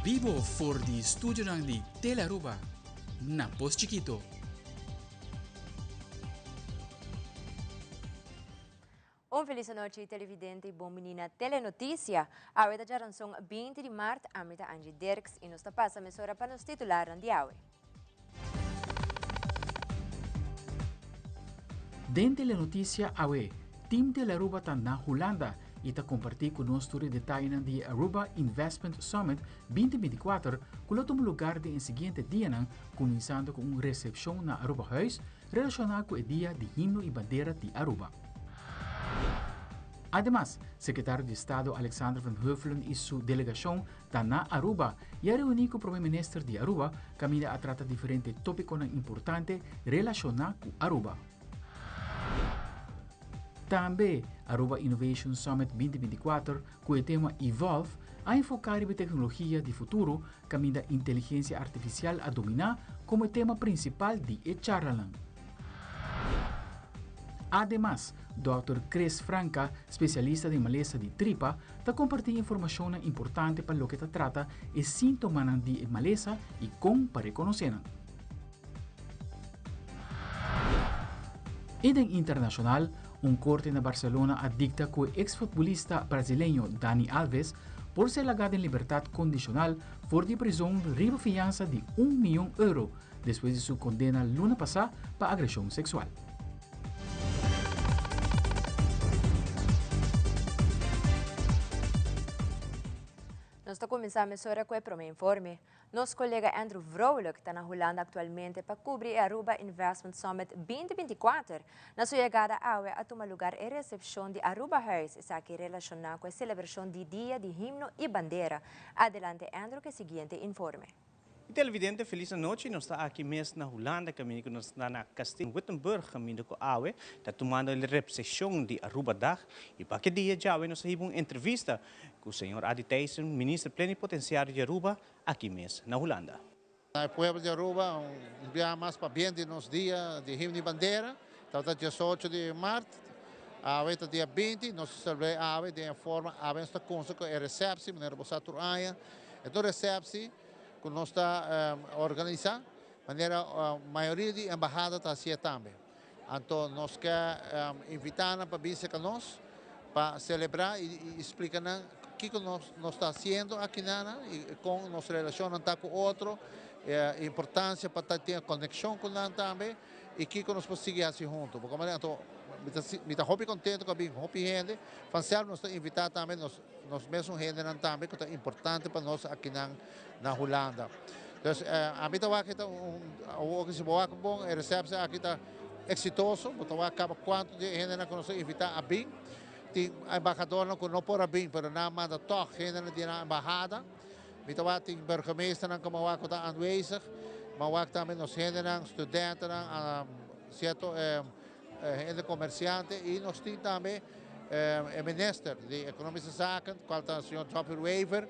Bibo for di studionan di Telearuba na Pos Chikito. Un felis anochi televidente y bon bini na Telenoticia. Awe ta djaranson 20 di maart, ami ta Angie Dirks y nos ta pasa mesora pa nos titularnan di awe. Den Telenoticia awe, Team Telearuba ta na Hulanda y ta comparti cu nos tur e detayenan di e Aruba Investment Summit 2024 cu lo tuma lugar den e siguiente dianan cuminsando cu un recepcion na Arubahuis relaciona cu e dia di Himno y Bandera di Aruba. Ademas, Secretario di Estado Alexander van Huffelen y su delegacion ta na Aruba y a reuni cu Prome Minister di Aruba caminda a trata diferente topiconan importante relaciona cu Aruba. Tambe, Aruba Innovation Summit 2024 cu e tema Evolve a enfoca riba e tecnologia di futuro caminda inteligencia artificial a domina como e tema principal di e charlanan. Ademas, Dòkter Chris Franca, spesialista den malesa di tripa, ta kompartí informashonnan importante pa loke ta trata e síntomanan di e malesa i kon pa rekonosé nan. I den internashonal, un korte na Barcelona a dikta ku e eks-futbolista brasileño Dani Alves por ser lagá den libertat kondishonal for di prizon riba fiansa di un mion euro despues di su kondena luna pasá pa agreshon seksual. Nos ta kuminsá mesora ku e promé informe. Nos kolega Andrew Vrolijk ta na Hulanda aktualmente pa kubri e Aruba Investment Summit 2024. Na su yegada awe a tuma lugar e resepshon di Arubahuis, esaki relashoná ku e selebrashon di Dia di Himno i Bandera. Adelante Andrew ku e siguiente informe. Y televidente feliz anochi, nos ta aki mes na Hulanda caminda cu nos ta na Kasteel Wittenburg caminda cu awe ta tumando e recepcion di Arubadag y pa ke dia djawe nos a hiba un entrevista cu señor Adi Thijssen, Minister Plenipotenciario di Aruba aki mes na Hulanda. Na e pueblo di Aruba un biaha mas pa bien di nos dia di himno y bandera, tabata diesocho di maart, awe ta dia binti, nos ta celebr'e awe den e forma, awe nos ta cunsa cu e receptie, manera bo sa tur aña, e ta un receptie ku nos ta organisá, manera mayoria di embahada ta hasié tambe. Anto nos ke invitá nan pa bin serka nos pa selebrá i splika nan kiko nos ta hasiendo aki nan i kon nos relashonnan ta ku otro, e importansia pa ta tin e konekshon ku nan tambe i kiko nos por sigui hasi huntu. Bo komprende? Anto mi ta hopi kontento ku a bin hopi hende. Vanself nos ta invitá tambe nos. Nos mesun hendenan tambe ku ta importante pa nos akinan na Hulanda. Dus ami ta wak ta un awor si bo wak bon e resepsie aki ta eksitoso, bo ta wak kaba kuantu di e hendenan ku nos a invitá a bin. Tin embahadornan ku no por a bin pero nan a manda tòg hendenan di nan embahada. Mi ta wak tin burgemeesternan ku mi a wak ku ta aanwezig. Mi a wak tambe nos hendenan, studentenan, sierto hende komersiante i nos tin tambe e minister di Economische Zaken, cual ta señor Geoffrey Wever.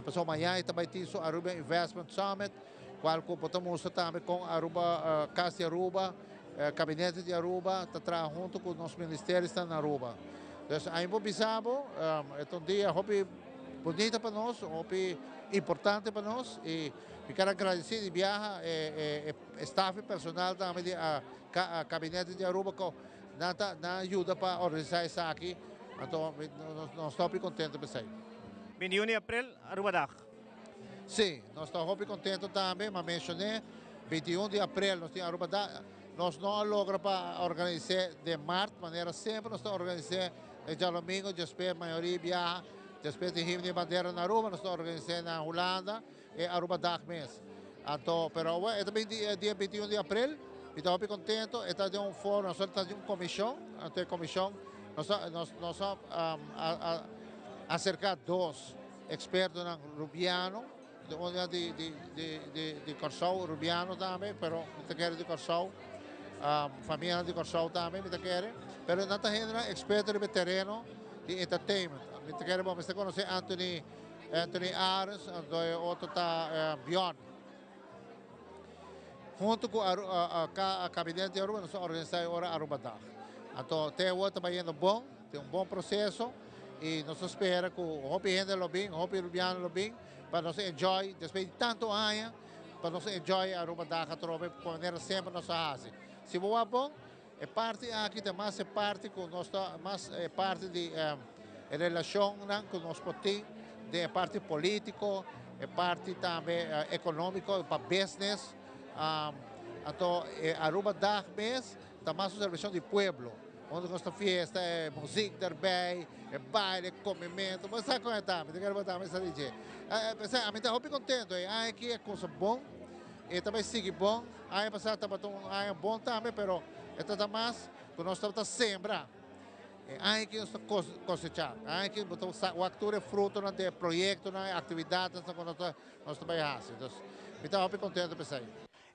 Pasobra mañana e ta bay tin su Aruba Investment Summit, cual cu bo ta mustra tambe con Aruba, Cas di Aruba, Gabinete di Aruba ta traha hunto cu nos ministerionan na Aruba. Dus ain bo bisa bo, e ta un dia hopi bunita pa nos, hopi importante pa nos y mi ker a gradici di biaha e staff y personal tambe di Gabinete di Aruba cu Nan ta nan yuda pa organisá esaki, anto nos ta hopi kontento p'esei. 21 di aprel, Arubadag. Sí, nos ta hopi kontento tambe, m'a menshoné, 21 di aprel nos tin Arubadag. Nos no a logra pa organis'é den mart, manera semper nos ta organis'é e djalomingo despues mayoria biaha, despues di himno di bandera na Aruba, nos ta organis'é na Hulanda. E Arubadag mes. Anto, pero awe e ta bin di dia 21 di april, mi ta hopi contento, e ta den un foro, nos ta den un comision, anto e comision nos a nos nos a a acerca dos expertonan Rubiano, un di di di di di Corsou, Rubiano tambe, pero mi ta kere di Corsou, famianan di Corsou tambe mi ta kere, pero nan ta hendenan experto riba e tereno di entertainment. Mi ta kere bo mester conoce Anthony. Anthony Arends, anto e otro ta Bjorn. Hunto cu Kabinet di Aruba nos a organisa e ora Arubadag. Anto te awor ta bayendo bon, tin un bon proceso. Y nos ta spera cu hopi hende lo bin, hopi Arubiano lo bin, pa nos enjoy, despues di tanto aña, pa nos enjoy Aruba Dag atrobe, manera semper nos a haci. Si bo wak bon, e parti aki ta mas e parti cu nos ta, mas e parti di e relacionnan cu nos por tin den e parti politico, e parti tambe economico pa business. Anto e Aruba Dag mes ta mas un celebracion di pueblo. Unda nos ta fiesta, e muziek erbij, e baile, comimento. Bo sa con e ta, mi ta kere bo tambe sa di dje. Pesey, ami ta hopi contento, e aña aki e cosa bon, e ta bay sigui bon. Aña pasa tabata un aña bon tambe, pero e ta mas cu nos tabata sembra. E aña aki nos ta cosecha. E aña aki bo ta wak tur e frutonan di e proyectonan, e actividadnan cu nos ta bay haci. Dus, mi ta hopi contento pesey.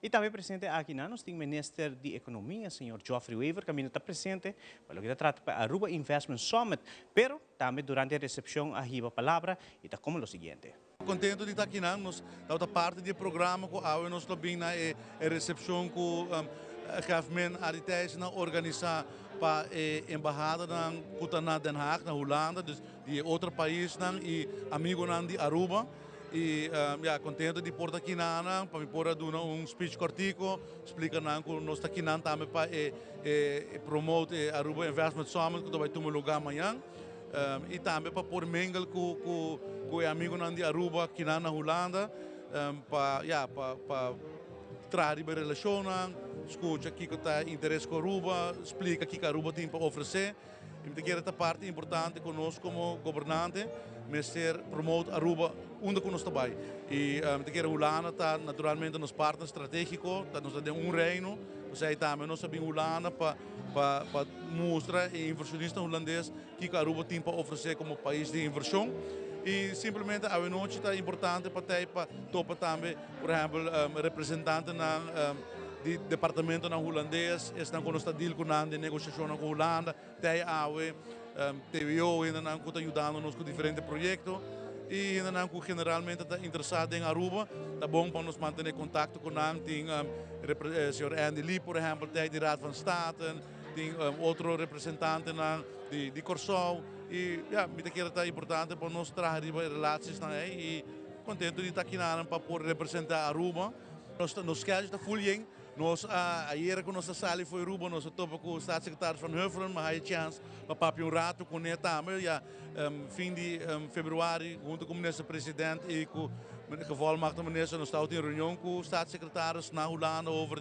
Y tambe presente aki nos tin Minister di Economia, señor Geoffrey Wever, caminda ta presente pa loke ta trata pa Aruba Investment Summit, pero tambe durante e recepcion a hiba palabra y ta como lo siguiente. Contento di ta aki, nos ta parti di e programa cu awe nos lo bin na e recepcion cu GFMIN Arie Thijssen a organisa pa e embahada cu ta na Den Haag, na Hulanda, dus di otro paisnan y amigonan di Aruba. Y ja, contento di por ta aki nan, pa mi por duna un speech cortico, splica nan cu nos ta aki nan tambe pa e promote e Aruba Investment Summit cu ta bay tuma luga mañan. Y tambe pa por mingle cu e amigonan di Aruba aki nan na Hulanda, pa, ja, pa traha relacion, scucha kico ta interes cu Aruba, splica kico Aruba tin pa ofrece. Y mi kier ta parti importante cu nos como gobernante, mester promote Aruba unda cu nos ta bay. Y mi kier Hulanda ta naturalmente nos partner strategico, ta nos den un reino, osea tambe nos a bin Hulanda pa mustra e inversionista hulandes cu Aruba tin pa ofrece como pais di inversion. Y simplemente anochi ta importante pa pa topa tambe, por ehempel, representantenan di departamentonan hulandes, esnan cu nos ta deal cu nan den negociacion cu Hulanda, TAW, TWO, hendenan cu ta yudando nos cu diferente proyecto y hendenan cu generalmente ta interesa den Aruba, ta bon pa nos mantene contacto cu nan, tin señor Andy Lee, por ehempel, di Raad van State, tin otro representantenan di Corsou y ja, mi ta kere ta importante pa nos traha riba relaties y contento di ta aki pa por representa Aruba. Nos schedule ta full yen. Nos ayera cu nos a sali for di Aruba, nos a topa cu staatssecretaris Van Huffelen, m'a haya chance pa papia un rato cu ne tambe, ja, fin di februari, hunto cu minister-president y cu gevolmachtigde minister, nos tabata den reunion cu staatssecretaris na Hulanda over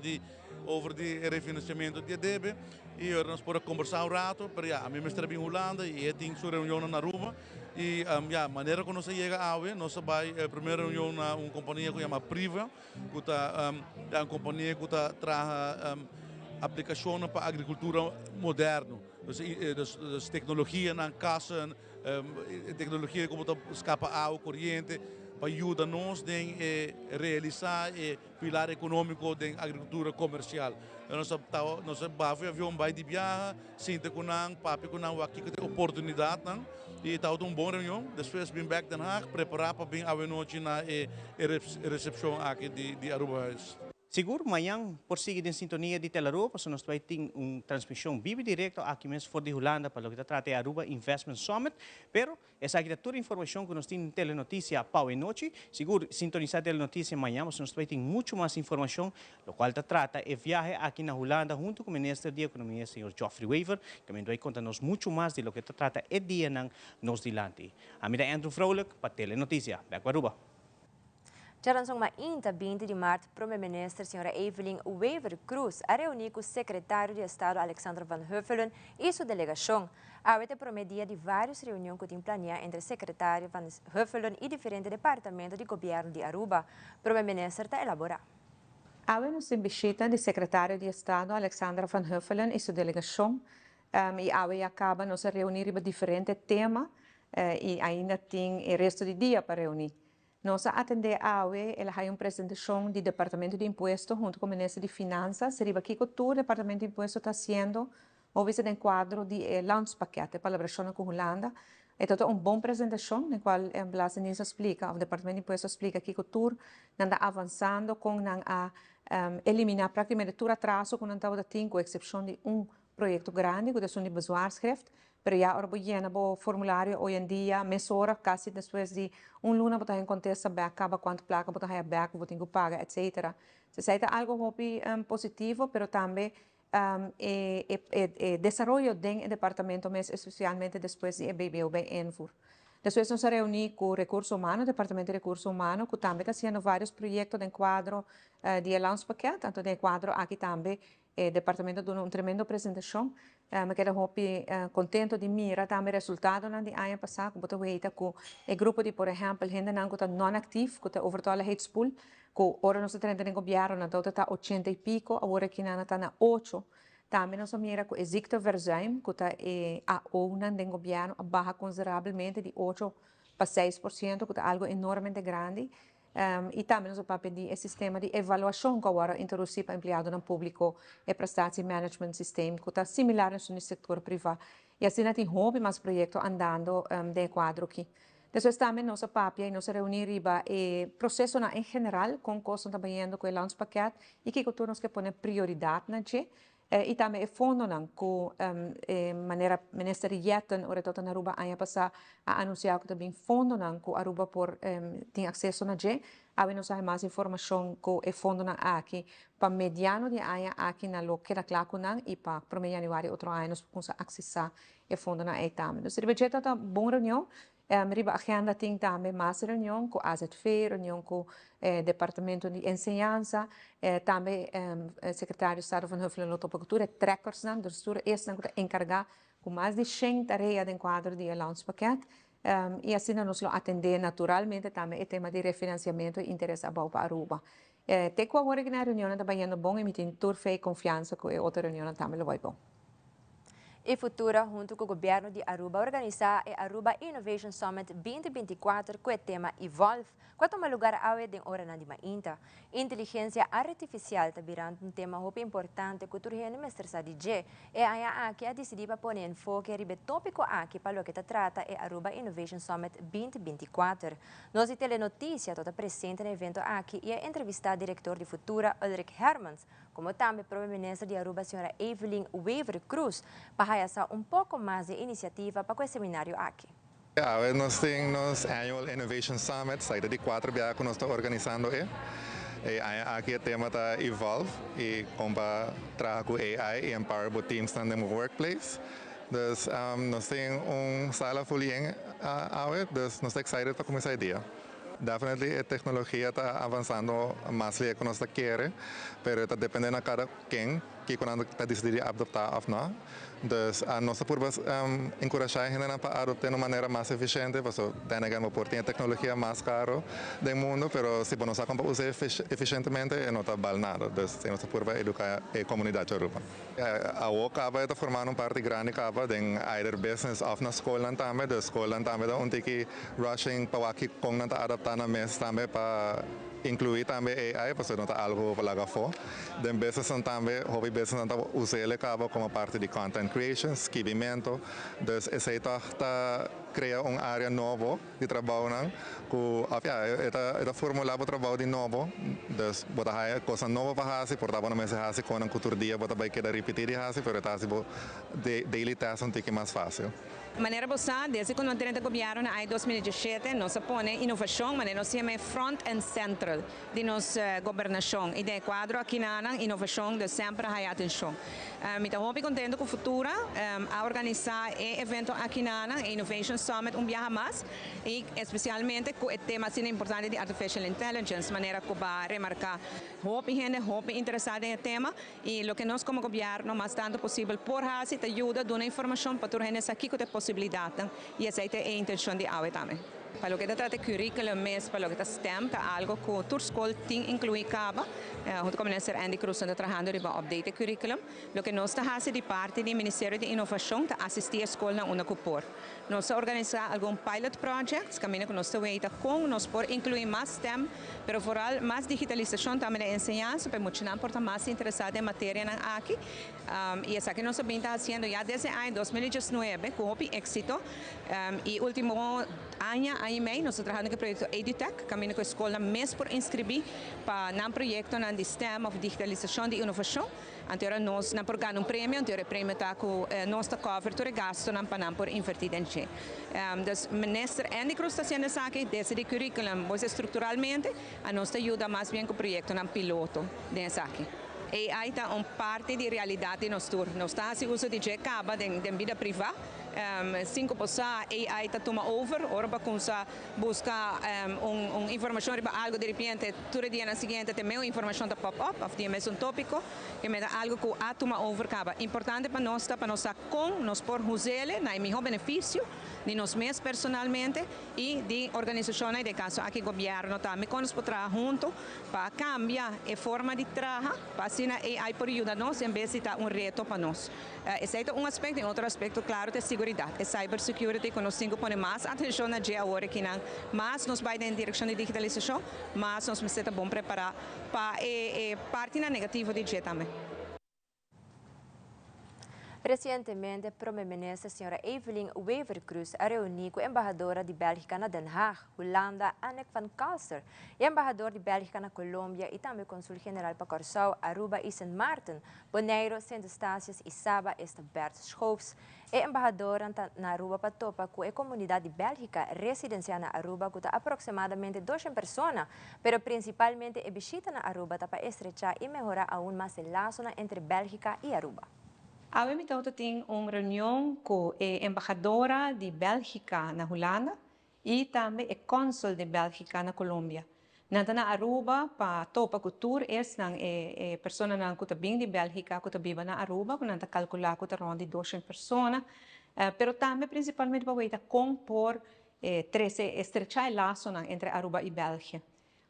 di refinanciamento di debe y nos por combersa un rato, pero ja, ami mester bin Hulanda y tin su reunion na Aruba y ja, manera cu nos a yega awe, nos a bay prome reunion na un compania cu yama Priva, cu ta un compania cu ta traha aplicacion pa agricultura moderno. Dus tecnologia na cas, tecnologia cu ta scapa awa, coriente, pa yuda nos den realisa e pilar economico di agricultura comercial. Nos a baha avion bay di biaha, sinta cu nan, papia cu nan, aki cu oportunidad nan, y ta un bon reunion. Despues bin back Den Haag, prepara pa bin anochi na e recepcion aki di Aruba Huis. Sigur, mañan por sigui den sintonia di Telaruba, pasobra nos bay tin un transmision bibo directo aki mes for di Hulanda pa loke ta trata Aruba Investment Summit, pero esaki ta tur informacion cu nos tin den Telenoticia pa anochi. Sigur, sintonisa Telenoticia mañan, pasobra nos bay tin mucho mas informacion, loke ta trata e viahe aki na Hulanda hunto cu Minister di Economia, señor Geoffrey Wever, cu ta bay conta nos mucho mas di loke ta trata e dianan nos dilanti. Ami ta Andrew Vrolijk pa Telenoticia. Back Aruba. Diaranson mainta 20 di maart, Prome Minister Sra. Evelyn Wever-Croes a reuni cu Secretario di Estado Alexander van Huffelen y su delegacion. Awe ta e prome dia di varios reunion cu tin plania entre Secretario van Huffelen y diferente departamento di gobierno di Aruba. Prome Minister ta elabora. Awe nos tin bishita di Secretario di Estado Alexander van Huffelen y su delegacion y awe a caba nos a reuni riba diferente tema y ainda tin e resto di dia pa reuni. Nos a atende awe, el a haya un presentacion di Departamento di Impuesto hunto cu Minister di Finanzas, riba kico tur Departamento di Impuesto ta haciendo, of den cuadro di landspakket, palabracion cu Hulanda. E ta un bon presentacion, den cual e Belastingdienst a splica, of Departamento di Impuesto a splica kico tur nan ta avansando con nan a elimina practicamente tur atraso cu nan tabata tin, cu excepcion di un proyecto grandi, cu ta di bezwaarschrift. Pero ya ora bo yena bo formulario hoy en dia, mesora, casi despues di un luna bo ta contesta back caba cuanto placa bo ta haya back, bo tin cu paga, etc. Esey ta algo hopi positivo, pero tambe e desaroyo den departamento mes, especialmente despues di BBO bay invoer. Despues nos a reuni cu Recurso Humano, Departamento di Recurso Humano, cu tambe ta haciendo varios proyecto den cuadro di landspakket, anto den cuadro aki tambe e departamento a duna un tremendo presentacion. Mi ta keda hopi contento di mira tambe resultado di aña pasa, cu bo ta weta cu e grupo di, por ehempel, hendenan cu ta non actief, cu ta overtolligheidspool, cu ora nos a drenta den gobierno nan ta 80 y pico, awor aki nan ta na 8. Tambe nos a mira cu e ziekteverzuim, cu ta e AO nan den gobierno, a baha considerablemente di 8 pa 6%, cu ta algo enormemente grandi. Y tambe nos a papia di sistema di evaluacion cu awor a introduci pa empleadonan publico, e prestatie management systeem, cu ta similar na sector priva. Y asina tin hopi mas proyecto andando den cuadro aki. Despues tambe nos a papia y nos a reuni riba e proceso en general, con cos ta bayendo cu e landspakket y cu tur nos kier pone prioridad na dje. Y tambe e fondonan cu manera minister Jetten ora e na Aruba aña pasa a anuncia cu tambe fondonan cu Aruba por tin acceso na dje. Awe nos tin mas informacion cu e fondonan aki pa mediano di aña aki nan lo keda cla cu nan y pa 1 di januari otro aña nos por accesa e fondonan ey tambe. Dus riba dje ta bon reunion. Riba agenda tin tambe mas reunion cu AZV, reunion cu Departamento di Enseñansa, tambe secretario di Estado Van Huffelen lo topa cu tur trekkers nan, dus tur esnan cu ta encarga cu mas di 100 tarea den cuadro di landspakket. Y asina nos lo atende naturalmente tambe e tema di refinanciamento y interes abou pa Aruba. Te cu awor e reunion ta bayendo bon y mi tin tur fe y confiansa cu e otro reunion tambe lo bay bon. E Futura, hunto cu gobierno di Aruba, a organisa e Aruba Innovation Summit 2024 cu e tema Evolve, cu a tuma luga awe den ora di mainta. Inteligencia artificial ta birando un tema hopi importante cu tur hende mester sa di dje. E aña aki a dicidi pa pone enfoke riba e topico aki pa loke ta trata e Aruba Innovation Summit 2024. Nos di Telenoticia tabata presente na e evento aki y a entrevista director di Futura, Ulrich Hermans, como tambe Prome Minister di Aruba, señora Evelyn Wever-Croes, pa haya un poco mas di iniciativa pa e seminario aki. Ja, nos tin nos Annual Innovation Summit, esaki ta di 4 biaha cu nos ta organisando e. Y aki e tema ta Evolve y con pa traha cu AI y empower bo teams den e workplace. Dus nos tin un sala full yen awe, dus nos ta excited pa cuminsa e dia. Definitely e tecnologia ta avansando mas cu nos kier, pero ta depende di cada ken cu nan ta dicidi adopta of no. Dus nos por encurasha hende pa adopta di un manera mas eficiente, pasobra then again, por tin e tecnologia mas caro di mundo, pero si bo no sabi con usa eficientemente, no ta bal nada. Dus nos por educa e comunidad di Aruba. Awor caba ta formando un parti grandi caba den either business of na scol tambe, dus scol tambe ta un tiki rushing pa aki con nan ta adapta nan mes tambe pa inclui tambe AI, pasobra no ta algo pa laga afo. Den business tambe, hopi business ta usa e caba como parti di content creation, skirbimento. Dus esey ta crea un area nobo di trabou nan, cu of ja, e ta formula e trabou di nobo. Dus bo ta haya cos nobo pa hasi, por ta no mester hasi cu nan tur dia bo ta bay keda ripiti di hasi, pero ta hasi bo daily task un tiki mas facil. Manera bo sa, desde cu nos a drenta gobierno na 2017, nos a pone inovacion, manera nos yama, front and central di nos gobernacion. Y den cuadro aki na inovacion di semper haya atencion. Mi ta hopi contento cu Futura a organisa e evento aki na Innovation Summit un biaha mas y especialmente cu e tema asina importante di Artificial Intelligence, manera cu a remarca hopi hende, hopi interesa den e tema y loke nos como gobierno mas tanto posibel por hasi ta yuda duna informacion pa tur hende aki cu e posibilidad y esey ta e intencion di awe tambe. Pa loke ta trata curriculum mes, pa loke ta STEM, ta algo cu tur scol tin inclui caba, hunto cu Minister Endy Croes ta trahando riba update curriculum. Loke nos ta hasi di parti di Ministerio di Inovacion ta asisti e scol na unda cu por. Nos a organisa algun pilot projects, caminda cu nos ta weta con nos por inclui mas STEM, pero vooral mas digitalisacion tambe den enseñansa, pa muchanan por ta mas interesa den materia nan aki. Y esaki nos ta haciendo ya desde aña 2019, cu hopi exito. Y ultimo aña, aña i mei nos ta trahando ku e proyekto EduTech, kaminda ku e skolnan mes por inskribí pa nan proyektonan di STEM òf digitalisashon di inovashon. Anto ora nos nan por gana un premio, anto ora e premio ta ku nos ta cover tur e gastonan pa nan por inverti den dje. Dus Minister Endy Croes ta haciendo esaki desde di curriculum, bo esei structuralmente, a nos ta yuda mas bien ku proyectonan piloto den esaki. AI ta un parti di realidad di nos tur. Nos ta haci uso di dje caba den den bida priva. Sin ku bo sa AI ta tuma over ora bo cuminsa Buska un un informashon riba algu diripiente tur e dianan siguiente te meu informashon ta pop up òf di e mesun tópiko ke meta algu ku a tuma over kaba. Importante pa nos ta pa nos sa kon nos por huz'ele na e mihó benefisio di nos mes personalmente i di organisashonnan i den kaso aki gobièrnu tambe kon nos por traha huntu pa kambia e forma di traha pa asina AI por yuda nos en bes di ta un reto pa nos. Esei ta un aspekto i otro aspekto klaro ta e siguridat, e cyber security ku nos tin ku pone mas atenshon na dje awor akinan. Mas nos bai den direkshon di digitalisashon, mas nos mester ta bon prepará pa e partinan negativo di dje tambe. Resientemente Prome Minister Sra. Evelyn Wever-Croes a reuní ku embahadora di Bèlgika na Den Haag, Hulanda, Annick van Calster, e embahador di Bèlgika na Colombia i tambe Konsul General pa Kòrsou, Aruba i Sint Maarten, Boneiru, Sint Eustatius i Saba, esta Bert Schoofs. E embahadornan ta na Aruba pa topa ku e komunidat di Bèlgika residensiá na Aruba ku ta aproksimadamente doshen persona, pero prinsipalmente e bishita na Aruba ta pa estrechá i mehorá aun mas e lasonan entre Bèlgika i Aruba. Awe mi tabata tin un reunion ku e embahadora di Bèlgika na Hulanda i tambe e kònsùl di Bèlgika na Colombia. Nan ta na Aruba pa topa ku tur esnan, e e personanan ku ta bin di Bèlgika ku ta biba na Aruba, ku nan ta kalkulá ku ta rònt di doshen persona, pero tambe prinsipalmente pa weta kon por trese, estrechá e lasonan entre Aruba i Bèlgia.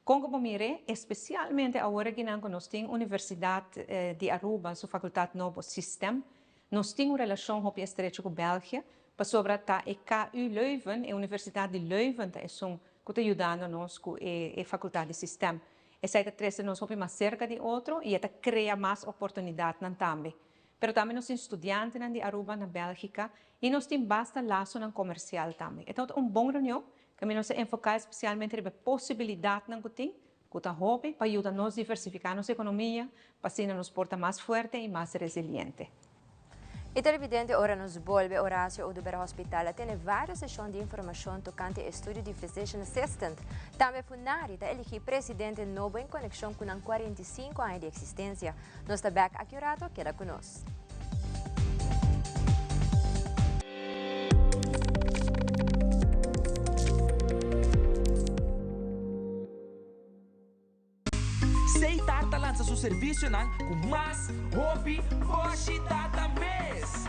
Kon ku bo mir'é, espesialmente awor akinan ku nos tin Universidat di Aruba su fakultat nobo System, nos tin un relashon hopi estrecho ku Bèlgia, pasobra ta e KU Leuven, e Universidat di Leuven ta esun ku ta yudando nos ku e e fakultat di System. Esei ta trese nos hopi mas serka di otro i e ta krea mas oportunidatnan tambe. Pero tambe nos tin studiantenan di Aruba na Bèlgika i nos tin basta lasonan komersial tambe. E tabata un bon reunion kaminda nos a enfoká espesialmente riba e posibilidatnan ku tin, ku ta hopi, pa yuda nos diversifiká nos ekonomia pa asina nos por ta mas fuerte i mas resiliente. E televidente ora nos bolbe Horacio Oduber Hospital a tene varios sesion di informacion tocante e estudio di Physician Assistant. Tambe Funari ta eligi presidente nobo en conexion cu nan 45 aña di existencia. Nos ta bek aki un rato, keda cu nos. Seitar ta lansa su servisionan ku mas hopi boshi data mes.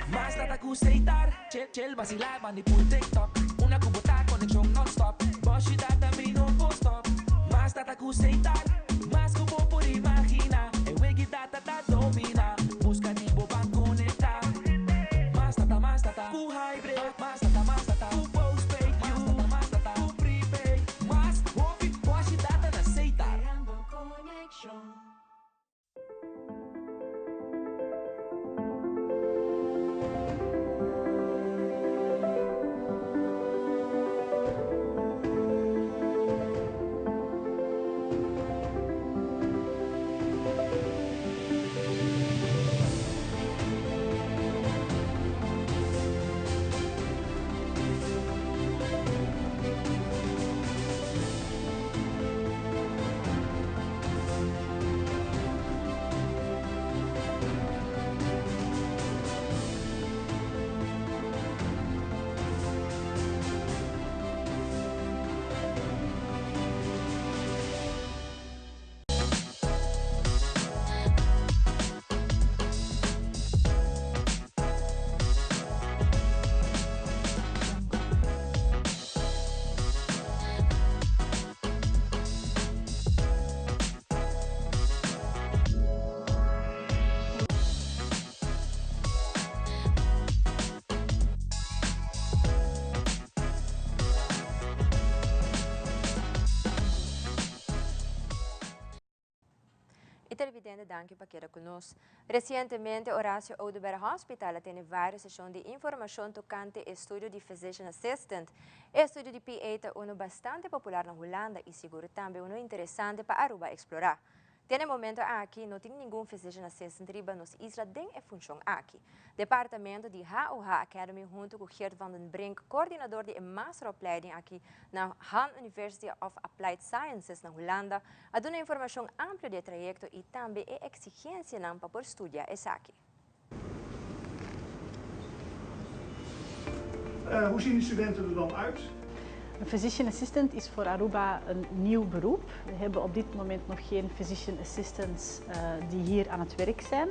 Mas data ku Seitar, chel chel basilá bandi pul TikTok. Una ku bo ta konekshon nònstòp, boshi data mi no por stòp. Mas data ku Seitar, mas ku bo por imaginá. E wegi data ta dominá, buska di bo ban konektá. Mas data, mas data ku hybrid, mas data, mas data ku postpaid, mas data, mas data ku prepaid. Mas hopi boshi data na Seitar. Televidente, danki pa keda cu nos. Recientemente, Horacio Oduber Hospital a tene varios sesion di informacion tocante estudio di Physician Assistant. E estudio di PA ta uno bastante popular na Hulanda y sigur tambe uno interesante pa Aruba explora. Te na momento aki no tin ningun Physician Assistant riba nos isla den e funcion aki. Departamento di HOH Academy hunto cu Geert van den Brink, coordinador di e masteropleiding aki na Han University of Applied Sciences na Hulanda, a duna informacion amplio di e trayecto y tambe e exigencianan pa por studia esaki. Hoe zien die studenten er dan uit? Een physician assistant is voor Aruba een nieuw beroep. We hebben op dit moment nog geen physician assistants die hier aan het werk zijn.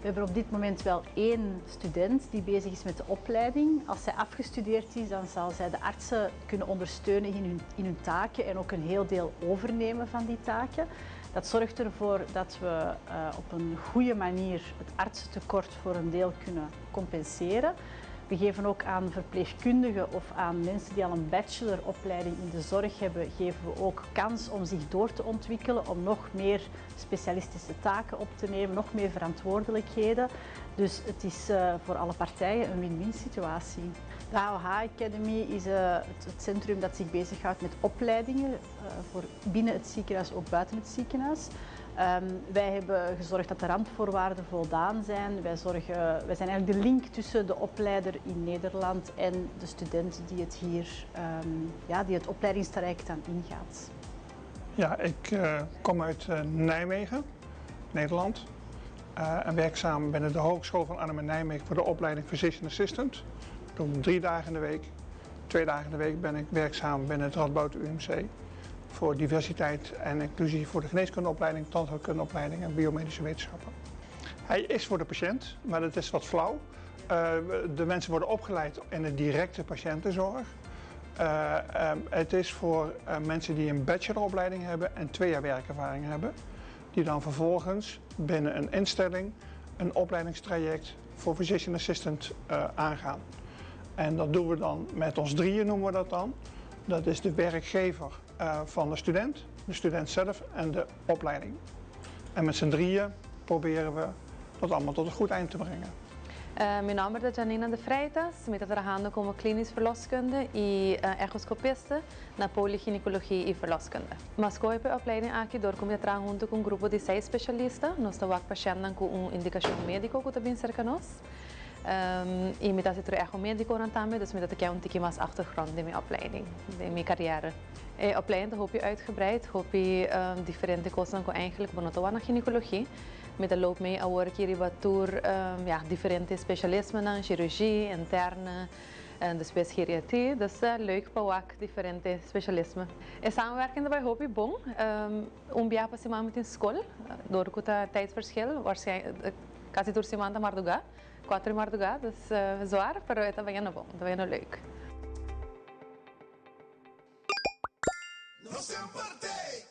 We hebben op dit moment wel één student die bezig is met de opleiding. Als zij afgestudeerd is, dan zal zij de artsen kunnen ondersteunen in hun taken en ook een heel deel overnemen van die taken. Dat zorgt ervoor dat we op een goede manier het artsentekort voor een deel kunnen compenseren. We geven ook aan verpleegkundigen of aan mensen die al een bacheloropleiding in de zorg hebben, geven we ook kans om zich door te ontwikkelen, om nog meer specialistische taken op te nemen, nog meer verantwoordelijkheden. Dus het is voor alle partijen een win-win situatie. De HOH Academy is het centrum dat zich bezighoudt met opleidingen voor binnen het ziekenhuis, ook buiten het ziekenhuis. Wij hebben gezorgd dat de randvoorwaarden voldaan zijn. Wij zijn eigenlijk de link tussen de opleider in Nederland en de student die het hier, ja, die het opleidingstraject dan ingaat. Ja, ik kom uit Nijmegen, Nederland. En werkzaam binnen de Hogeschool van Arnhem en Nijmegen voor de opleiding Physician Assistant. Dat doe ik 3 dagen in de week. 2 dagen in de week ben ik werkzaam binnen het Radboud UMC voor diversiteit en inclusie voor de geneeskundeopleiding, tandheelkundeopleiding en biomedische wetenschappen. Hij is voor de patiënt, maar dat is wat flauw. De mensen worden opgeleid in de directe patiëntenzorg. Het is voor mensen die een bacheloropleiding hebben en 2 jaar werkervaring hebben, die dan vervolgens binnen een instelling een opleidingstraject voor physician assistant aangaan. En dat doen we dan met ons drieën, noemen we dat dan. Dat is de werkgever van de student zelf en de opleiding. En met z'n drieën proberen we dat allemaal tot een goed eind te brengen. Mi nomber ta Janina de Freitas, mi ta trahando como klinisch verloskundige y echoscopiste na polygynaecologie y verloskunde. M'a scoge pa e opleiding aki door cu mi ta traha hunto cu un grupo di 6 specialista. Nos ta wak patiëntnan cu un indicacion medico cu ta bin cerca nos. Y mi ta haci tur echo mediconan tambe, dus mi ta kier un tiki mas achtergrond den mi opleiding, den mi carrière. E opleiding ta hopi uitgebreid, hopi diferente cosnan cu eigenlijk bo no ta wak na gynaecologie. Mi ta loop mee awor aki riba tur ja, diferente specialismenan, chirurgie, interne, despues geriatrie. Dus leuk pa wak diferente specialisme. E samenwerking ta bay hopi bon. Un biaha pa siman mi tin scol, door cu ta tijdsverschil, waarschijnlijk casi tur siman ta marduga, 4 di marduga, dus zwaar, pero e ta bayendo bon, ta bayendo leuk. No semper t'ey!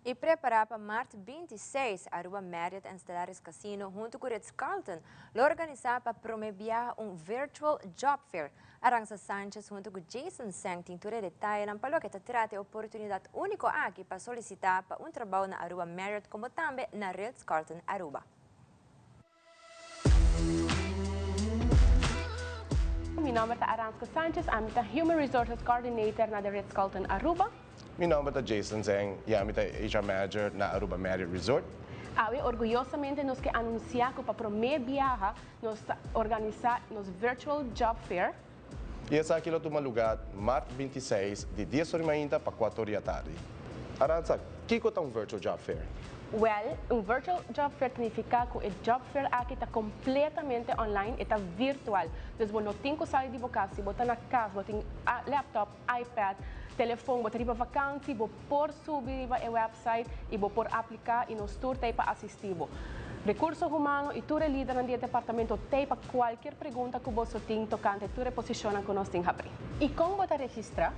Y prepara pa maart 26, Aruba Marriott and Stellaris Casino hunto cu Ritz-Carlton lo organisa pa prome biaha un Virtual Job Fair. Aranza Sanchez hunto cu Jason Seng tin tur e detayenan pa loke ta trata e oportunidad unico aki pa solicita pa un trabao na Aruba Marriott como tambe na Ritz-Carlton Aruba. Mi nomber ta Aranska Sanchez, ami ta Human Resources Coordinator na The Ritz-Carlton Aruba. Mi nomber ta Jason Zeng y ami ta HR Manager na Aruba Marriott Resort. Awe orguyosamente nos ke anuncia cu pa prome biaha nos ta organisa nos Virtual Job Fair. Y esaki lo tuma lugar maart 26 di dies ora mainta pa cuatro ora di atardi. Aranza, kico ta un Virtual Job Fair? Wel, un Virtual Job Fair ta nifica cu e job fair aki ta completamente online, e ta virtual. Dus bo no tin cu sali di bo cas. Si bo ta na cas, bo tin laptop, iPad, telefon, bo ta riba vakantie, bo por subi riba e website y bo por aplica y nos tur ta ey pa asisti bo. Recurso Humano y tur e lidernan di e departamento t'ey pa cualkier pregunta cu boso tin tocante tur e posicionnan cu nos tin habri. Y con bo ta registra?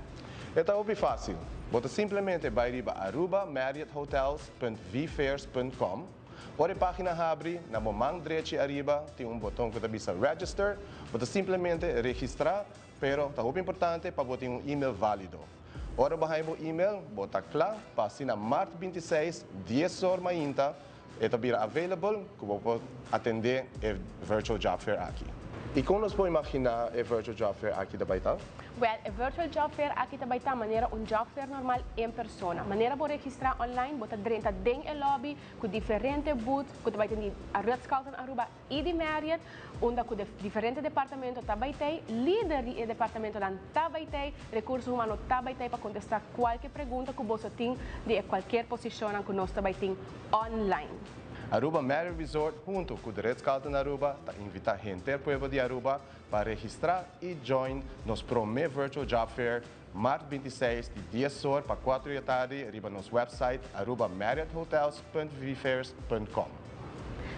E ta hopi facil. Bo ta simplemente bay riba arubamarriotthotels.vfairs.com. Ora e pagina habri, na bo man drechi ariba tin un boton cu ta bisa Register. Bo ta simplemente registra, pero ta hopi importante pa bo tin un email valido. Ora bo haña bo email, bo ta kla pa asina mart 26, 10 or mainta, e ta bira available ku bo por atendé e virtual job fair aki. I kon nos por imaginá e virtual job fair aki ta bai ta? Wèl, e virtual job fair aki ta bai ta manera un job fair normal en persona. Manera bo registrá online, bo ta drenta den e lobby ku diferente booth ku ta bai tin di Ritz-Carlton Aruba i di Marriott, unda ku diferente departamento ta bai tei, lider di e departamentonan ta bai tei, Recurso Humano ta bai tei pa kontestá kualke pregunta ku boso tin di e kualkier posishonnan ku nos ta bai tin online. Aruba Marriott Resort hunto ku The Ritz-Carlton Aruba ta invitá henter pueblo di Aruba pa registrá i join nos promé Virtual Job Fair mart 26 di 10 or pa 4 di atardi riba nos website arubamarriotthotels.vfairs.com.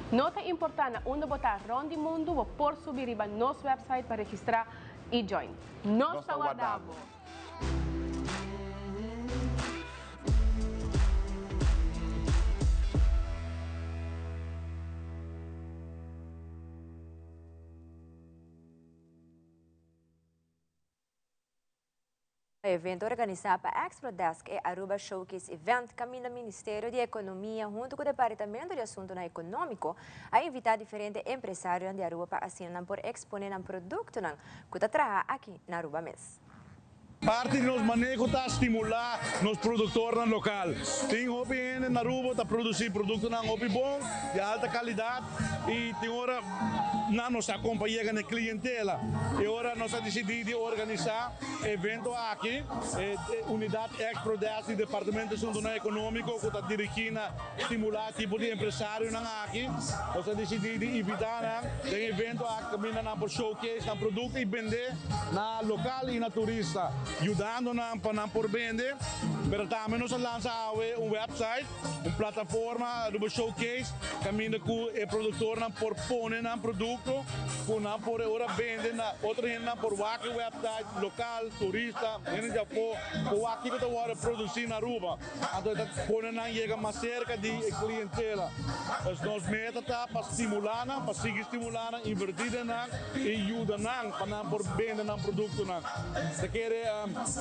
No ta importá na unda bo ta rònt di mundu, bo por subi riba nos website pa registrá i join. Nos ta warda bo! Evento organisá pa Exprodesk e Aruba Showcase Event kaminda Ministerio di Ekonomia huntu ku Departamento di Asuntunan Ekonómiko a invitá diferente empresarionan di Aruba pa asina nan por eksponé nan produktonan ku ta traha aki na Aruba mes. Parti di nos maneho ta stimulá nos produktornan lokal. Tin hopi hende na Aruba ta produsí produktonan hopi bon, di alta kalidat i tin ora nan no sa kon pa yega na e klientela. E ora nos a disidí di organisá. Evento aki, e Unidat Expro-Desk di Departamento di Asuntonan Ekonómiko ku ta dirigí na stimulá tipo di empresarionan aki, nos a disidí di invitá nan den e evento aki kaminda nan por showcase nan produkto i bendé na lokal i na turista, yudando nan pa nan por bende. Pero tambe nos a lansa awe un website, un plataforma riba showcase kaminda ku e produktornan por pone nan produkto ku nan por e ora bende na otro hendenan por wak e website lokal, turista, hende di afó por wak kiko ta wòrdu produsí na Aruba. Anto e ta pone nan yega mas serka di e klientela. Pues nos meta ta pa stimulá nan, pa sigui stimulá nan, invertí den nan i yuda nan pa nan por bende nan produktonan. Ta kere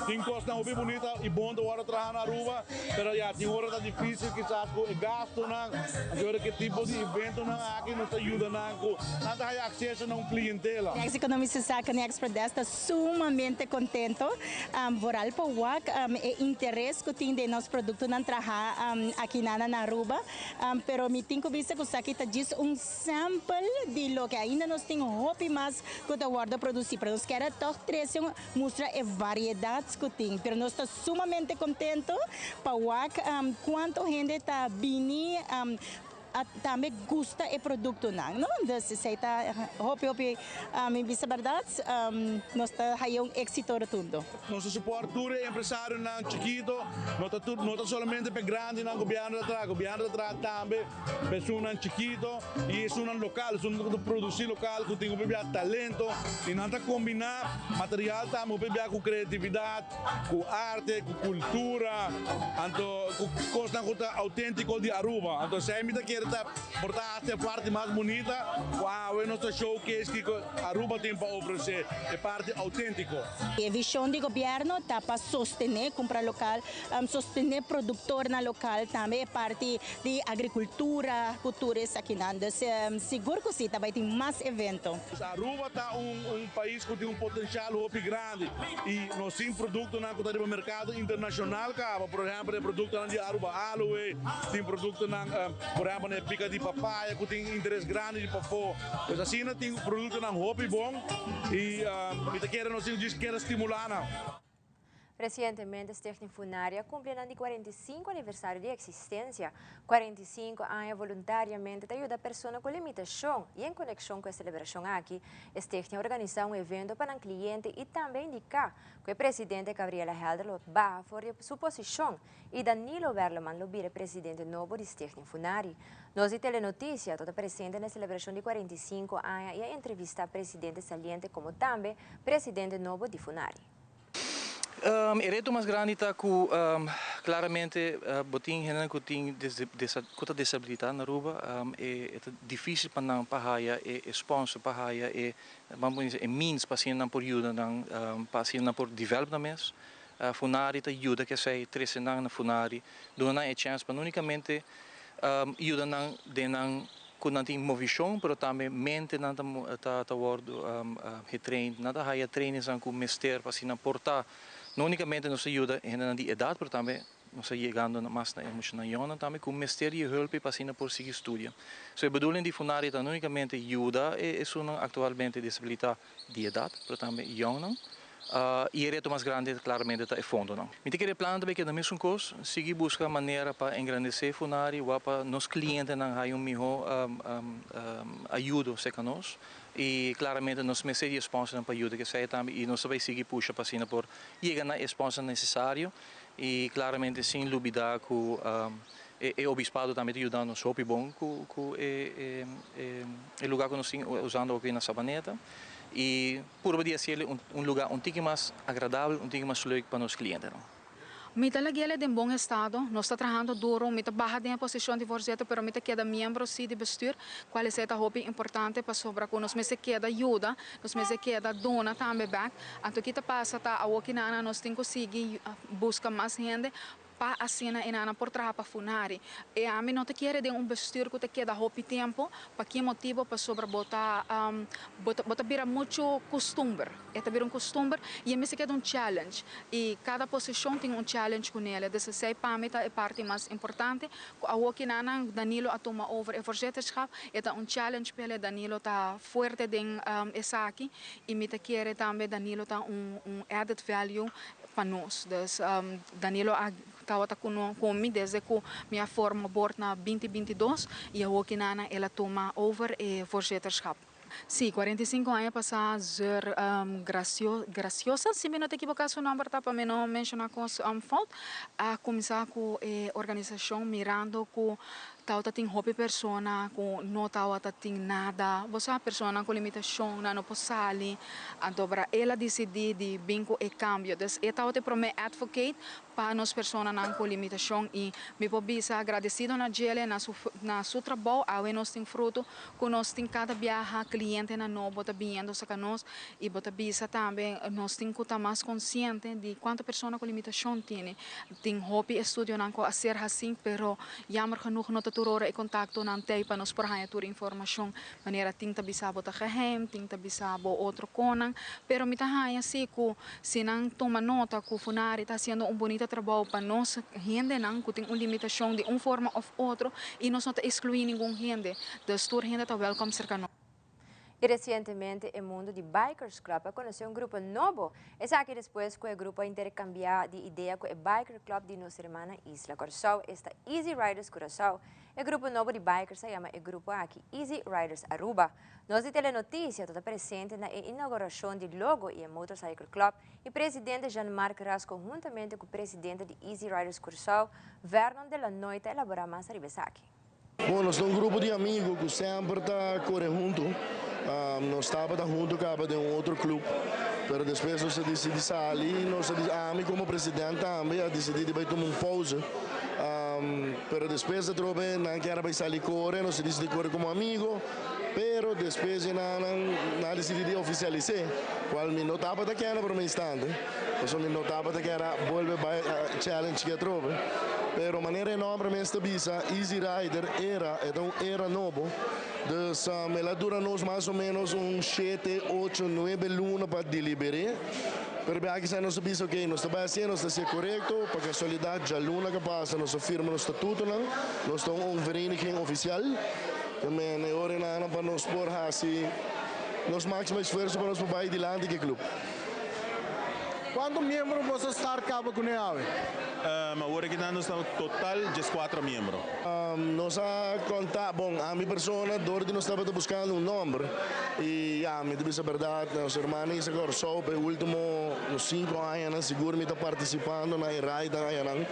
tin kosnan hopi bunita i bon ta wòrdu traha na Aruba. Pero ya, tin ora ta difícil kisas cu e gastonan, anto ora cu e tipo di eventonan aki nos ta yuda nan cu nan ta haya acceso na un clientela. Ex Economista Zaken Expert ta sumamente contento vooral pa wak e interes cu tin den nos productonan traha aki nan na Aruba. Pero mi tin cu bisa cu esaki ta djis un sample di loke ainda nos tin hopi mas cu ta wordo produci. Pero nos kier a toch trece un Mustra e variedad cu tin, pero nos ta sumamente contento pa wak cuanto hende ta bini a tambe gusta e productonan, no? Dus esey ta hopi hopi, mi bisa berdad, nos ta haya un exito rotundo. Nos ta support tur e empresarionan chikito, no ta tur, no ta solamente pa e grandinan gobierno ta traha, gobierno ta traha tambe pa esunnan chikito y esunnan local, esunnan cu ta produci local, cu tin hopi bia talento y nan ta combina material tambe hopi bia cu creatividad, cu arte, cu cultura, anto cu cosnan cu ta autentico di Aruba. Anto esey mi ta kere ta por ta haci e parti mas bunita cu awe nos ta showcase kico Aruba tin pa ofrece, e parti autentico. E vision di gobierno ta pa sostene cumpra local, sostene productornan local tambe e parti di agricultura cu tur esakinan. Dus sigur cu si ta bay tin mas evento. Aruba ta un pais cu tin un potencial hopi grandi y nos tin productonan cu ta riba mercado internacional caba, por ehempel e productonan di Aruba Aloe, tin productonan por ehempel e pica di papaya cu tin interes grandi di pafo. Pues asina tin productonan hopi bon y mi ta kere nos tin djis kere stimula nan. Resientemente Stichting Funari a cumpli nan di 45 aniversario di existencia. 45 aña voluntariamente ta yuda persona cu limitacion y en conexion cu e celebracion aki, e stichting a organisa un evento pa nan cliente y tambe a indica cu e presidente Gabriela Helder lo baha for di su posicion y Danilo Werleman lo bira e presidente nobo di Stichting Funari. Nos di Telenoticia ta presente na e celebracion di 45 aña y a entrevista presidente saliente como tambe presidente nobo di Funari. E reto mas grandi ta ku klaramente bo tin hendenan ku tin ku ta desabilitá na Aruba, e ta difísil pa nan pa haya e sponsor, pa haya e, ban por bisa, e means pa asina nan por yuda nan, pa asina nan por develop nan mes. Funari ta yuda ku esei, trese nan na Funari, duna nan e chèns pa no únikamente yuda nan den nan ku nan tin movishon, pero tambe mente nan ta ta wòrdu getrained, nan ta haya trainingsnan ku mester pa asina por ta no únikamente nos ta yuda hendenan di edat, pero tambe nos ta yegando mas na e muchanan yònnan tambe ku mester di e hulp pa asina por sigui studia. So e bedoeling di Funari ta no únikamente yuda e esunnan aktualmente desabilitá di edat, pero tambe yònnan. I e reto mas grandi klaramente ta e fondonan. Mi ta kere plannan ta bay keda mesun kos, sigui buska manera pa engrandesé Funari wak pa nos klientenan haya un mihó ayudo serka nos. I klaramente nos mester di e sponsornan pa yuda kesei tambe i nos ta bay sigui pusha pa asina por yega na e sponsor nesesario i klaramente sin lubida ku e obispado tambe ta yuda nos hopi bon ku ku e e luga ku nos tin usando aki na Sabaneta i Purba di hasiel un lugá un tiki mas agradabel, un tiki mas leuk pa nos klientenan. Mi ta lagu'e den bon estado, nos ta trahando duro, mi ta baha den e posicion di voorzitter pero mi ta keda miembro si di bestuur, cual esey ta hopi importante pasobra cu nos mester keda yuda, nos mester keda duna tambe bek. Anto ki ta pasa ta awoki nana nos tin cu sigui busca mas hende Pa asina e nana por traha pa Funari. E ami no ta kere den un bestuur ku ta keda hopi tempu. Pa ki motibo? Pasobra bo ta bo ta bo ta bira muchu kustumber. E ta bira un kustumber i e mester keda un challenge. I kada posishon tin un challenge ku nele. Dus esei pa mi ta e parti mas importante. Ku awoki nanan Danilo a tuma over e voorzitterschap. E ta un challenge p'el. Danilo ta fuerte den esaki i mi ta kere tambe Danilo ta un un added value pa nos. Dus Danilo a tabata ku no ku mi desde ku mi a forma bord na binti 22 i awoki nana el a tuma over e voorzitterschap. Sí, 45 aña pasá Zur Gracio Graciosa, si mi no ta ekiboká su nòmber ta pa mi no menshoná kos fout, a kuminsá ku e organisashon mirando ku Tabata tin hopi persona ku no tabata tin nada, bo sa, personanan ku limitashon, nan no por sali. Anto bra el a disidí di bin ku e kambio. Dus e tabata e promé advocate pa nos personanan ku limitashon i mi por bisa agradesido na djele, na su na su trabou awe nos tin fruto ku nos tin kada biaha klientenan nobo ta biniendo saka nos i bo ta bisa tambe nos tin ku ta mas konsiente di kuantu persona ku limitashon tini. Tin hopi estudionan ku a ser hasí, pero jammer genoeg no ta tur ora e kontaktonan t'ei pa nos por haña tur informashon. Manera tin ta bisa bo ta geheim, tin ta bisa bo otro konan. Pero mi ta haña si ku si nan tuma nota ku Funari ta hasiendo un bunita trabou pa nos hendenan ku tin un limitashon di un forma òf otro i nos no ta ekskluí ningun hende. Dus tur hende ta wèlkòm serka nos. I resientemente e mundu di Bikers Club a konosé un grupo nobo. Esaki despues ku e grupo a interkambiá di idea ku e Biker Club di nos hermana isla Kòrsou, esta Easy Riders Curaçao. E grupo nobo di bikers a yama e grupo aki Easy Riders Aruba. Nos di Telenoticia ta ta presente na e inaugurashon di logo i e Motorcycle Club i presidente Jean Marc Rasco huntamente ku presidente di Easy Riders Curaçao, Vernon de Lannoy ta elaborá mas ariba esaki. Bon, nos ta un grupo di amigo cu semper ta core hunto. Nos tabata hunto caba den un otro club, pero despues nos a dicidi sali. Nos a dicidi, ami como president tambe a dicidi di bay tuma un pauze. Pero despues atrobe nan kier a bay sali core, nos a dicidi core como amigo, pero despues di nan nan a dicidi di oficialise, cual mi no tabata kier na prome instante. Pasobra mi no tabata kier a bolbe bai challenge ki atrobe. Pero manera e nomber mes ta bisa, Easy Rider Era, e ta un era nobo. Dus el a dura nos mas o menos un shete, ocho, nuebe luna pa deliber'é. Pero bia kisa nos a bisa ok, nos ta bai hasié, nos ta hasié korekto. Pa kasualidat djaluna ke pasa nos a firma nos statutonan. Nos ta un vereniging ofisial. Ta men e ora enanan pa nos por hasi nos máksimo esfuerso pa nos por bai dilanti ku e klup. Cuanto miembro boso start caba cune awe? Awor aki nan nos ta total 14 miembro. Nos a conta, bon, ami persona door di nos tabata buscando un nomber y ya, mi ta bisa berdad, nos hermana Isa Corsou pa e ultimo cinco añanan sigur mi ta participando na e ride nan añanan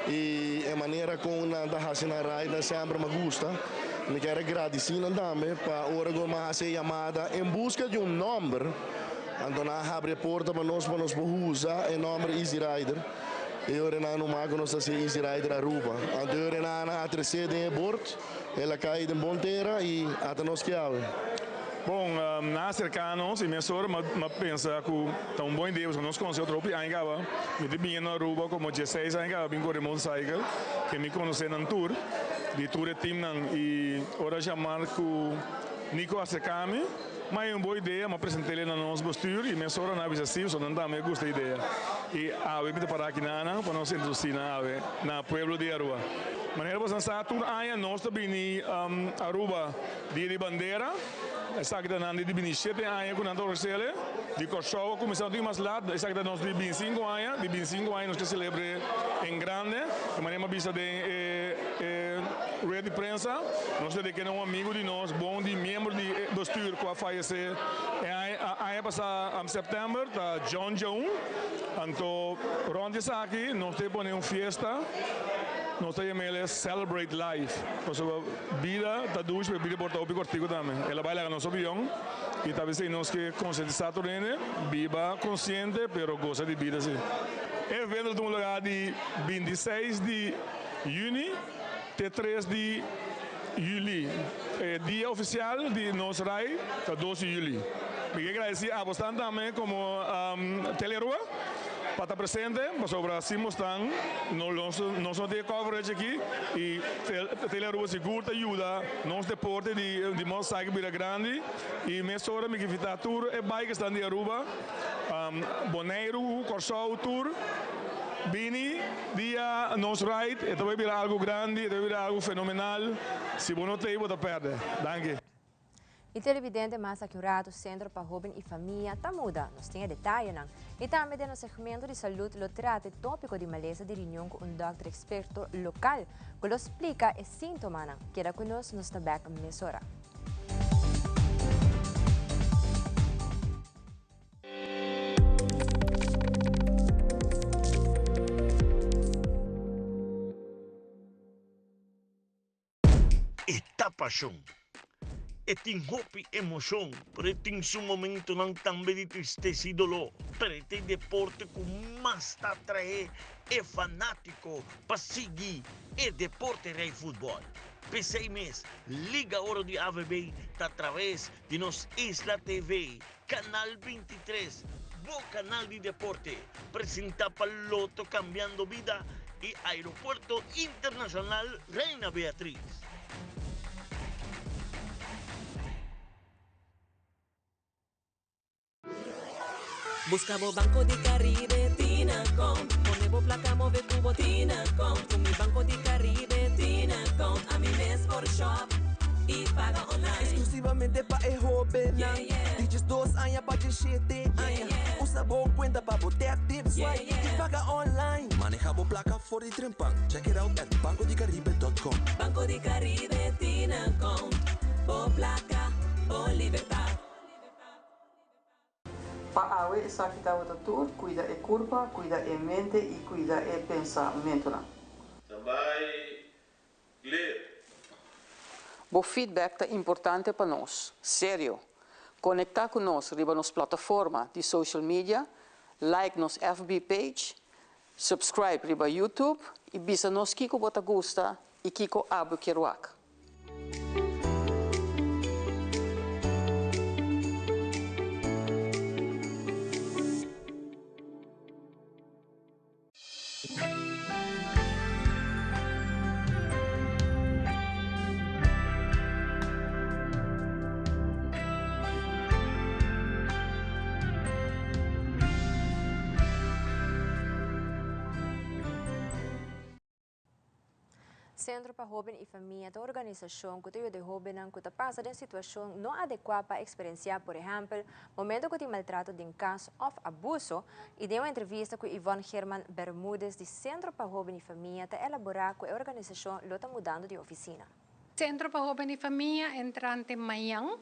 y e manera con nan ta haci nan ride nan semper mi a gusta. Mi kier a gradici nan tambe pa ora cu mi a haci e yamada en busca di un nomber. Anto nan a habri e porta pa nos pa nos por usa e nomber Easy Rider. E ora nan no mas ku nos ta hasi Easy Rider Aruba. Anto e ora nan a tresé den e bord, el a kai den bon tera i ata nos ke awe. Bon, nan a aserká nos i mesora mi a pensa ku ta un bon idea pasobra nos konosé otro hopi aña kaba. Mi ta bini na Aruba komo dieseis aña kaba bin kore motorcycle ke mi konosé nan tur, di tur e teamnan i ora Jean-Marc ku Nico a aserká mi, mi a un bon idea, mi a present'é na nos bestuur i mesora nan a bisa si pasobra nan tambe a gusta e idea. I awe mi ta pará aki na nan pa nos introdusí nan awe na pueblo di Aruba. Manera boso sa tur aña nos ta bini Aruba Dia di Bandera. Esaki ta nan di di bini shete aña ku nan ta ofresele. Di Kòrsou a kuminsá un tiki mas lat. Esaki ta nos di bini sinku aña. Di bini sinku aña nos ke selebr'é en grande. Di manera mi a bisa den e e rueda di prensa, nos ta dediká na un amigu di nos, bon di miembro di e bestuur ku a fayesé e aña aña pasá sèptèmber, ta John Djaun. Anto rònt di esaki nos ta pone un fiesta, nos ta yam'el e Celebrate Life, pasobra bida ta dushi pero bida por ta hopi kòrtiku tambe. El a bai laga nos hopi yòn i ta bisei nos ke konsientisá tur hende, biba konsiente pero gosa di bida si. E evento ta tuma lugá di 26 di yüni te 3 di yüli. E dia ofisial di nos rai ta 2 di yüli. Mi ke gradisí abosnan tambe komo Telearuba pa ta presente pasobra sin bosnan nos no tin e coverage aki i Telearuba sigur ta yuda nos deporte di motorcycle bira grandi i mesora mi ke invitá tur e bikersnan di Aruba, Boneiru, Kòrsou tur bini dia nos ride e ta bai bira algu grandi e ta bai bira algu fenomenal si bo no ta ei bo ta pèrdè. Danki. Y televidente mas aki un rato Centro pa Hoben y Famia ta muda. Nos tin e detayenan. Y tambe den nos segmento di salud lo trata e topico di malesa di riñon cu un dokter experto local cu lo splica e sintomanan. Keda cu nos, nos ta bek mesora. E ta pashon. E tin hopi emoshon, pero e tin su momentonan tambe di tristesa i doló. Pero e ta e deporte ku mas ta atraé e fanátiko pa sigui e deporte rei futbòl. P'esei mes, Liga Oro di AVB ta atraves di nos Isla TV, Kanal 23, bo kanal di deporte, presentá pa Lotto Cambiando Bida i Aeropuerto Internacional Reina Beatriz. Busca bo Banco di Caribe Tina Account Pone bo placa move cu bo Tina Account Cu mi Banco di Caribe Tina Account Ami mes por shop y paga online. Exclusivamente pa e hobennan di 12 aña pa 17 aña. Usa bo cuenta pa bo tap, tip, swipe y paga online. Maneha bo placa for di trempan. Check it out at bancodicaribe.com. Banco di Caribe Tina Account Bo placa, bo libertad. Pa awe esaki tabata tur, cuida e curpa, cuida e mente y cuida e pensamentonan. Ta bai clear. Bo feedback ta importante pa nos. Serio! Conecta cu nos riba nos plataforma di social media, like nos FB page, subscribe riba YouTube y bisa nos kico bo ta gusta y kico abo kier wak. Sentro pa Hoben i Famia ta un organisashon ku ta yuda e hobennan ku ta pasa den situashon no adekuá pa eksperensiá, por ehèmpel, momento ku tin maltrato den kas òf abuso, i den un entrevista ku Yvonne German Bermudez di Sentro pa Hoben i Famia ta elaborá ku e organisashon lo ta mudando di ofisina. Sentro pa Hoben i Famia entrante mañan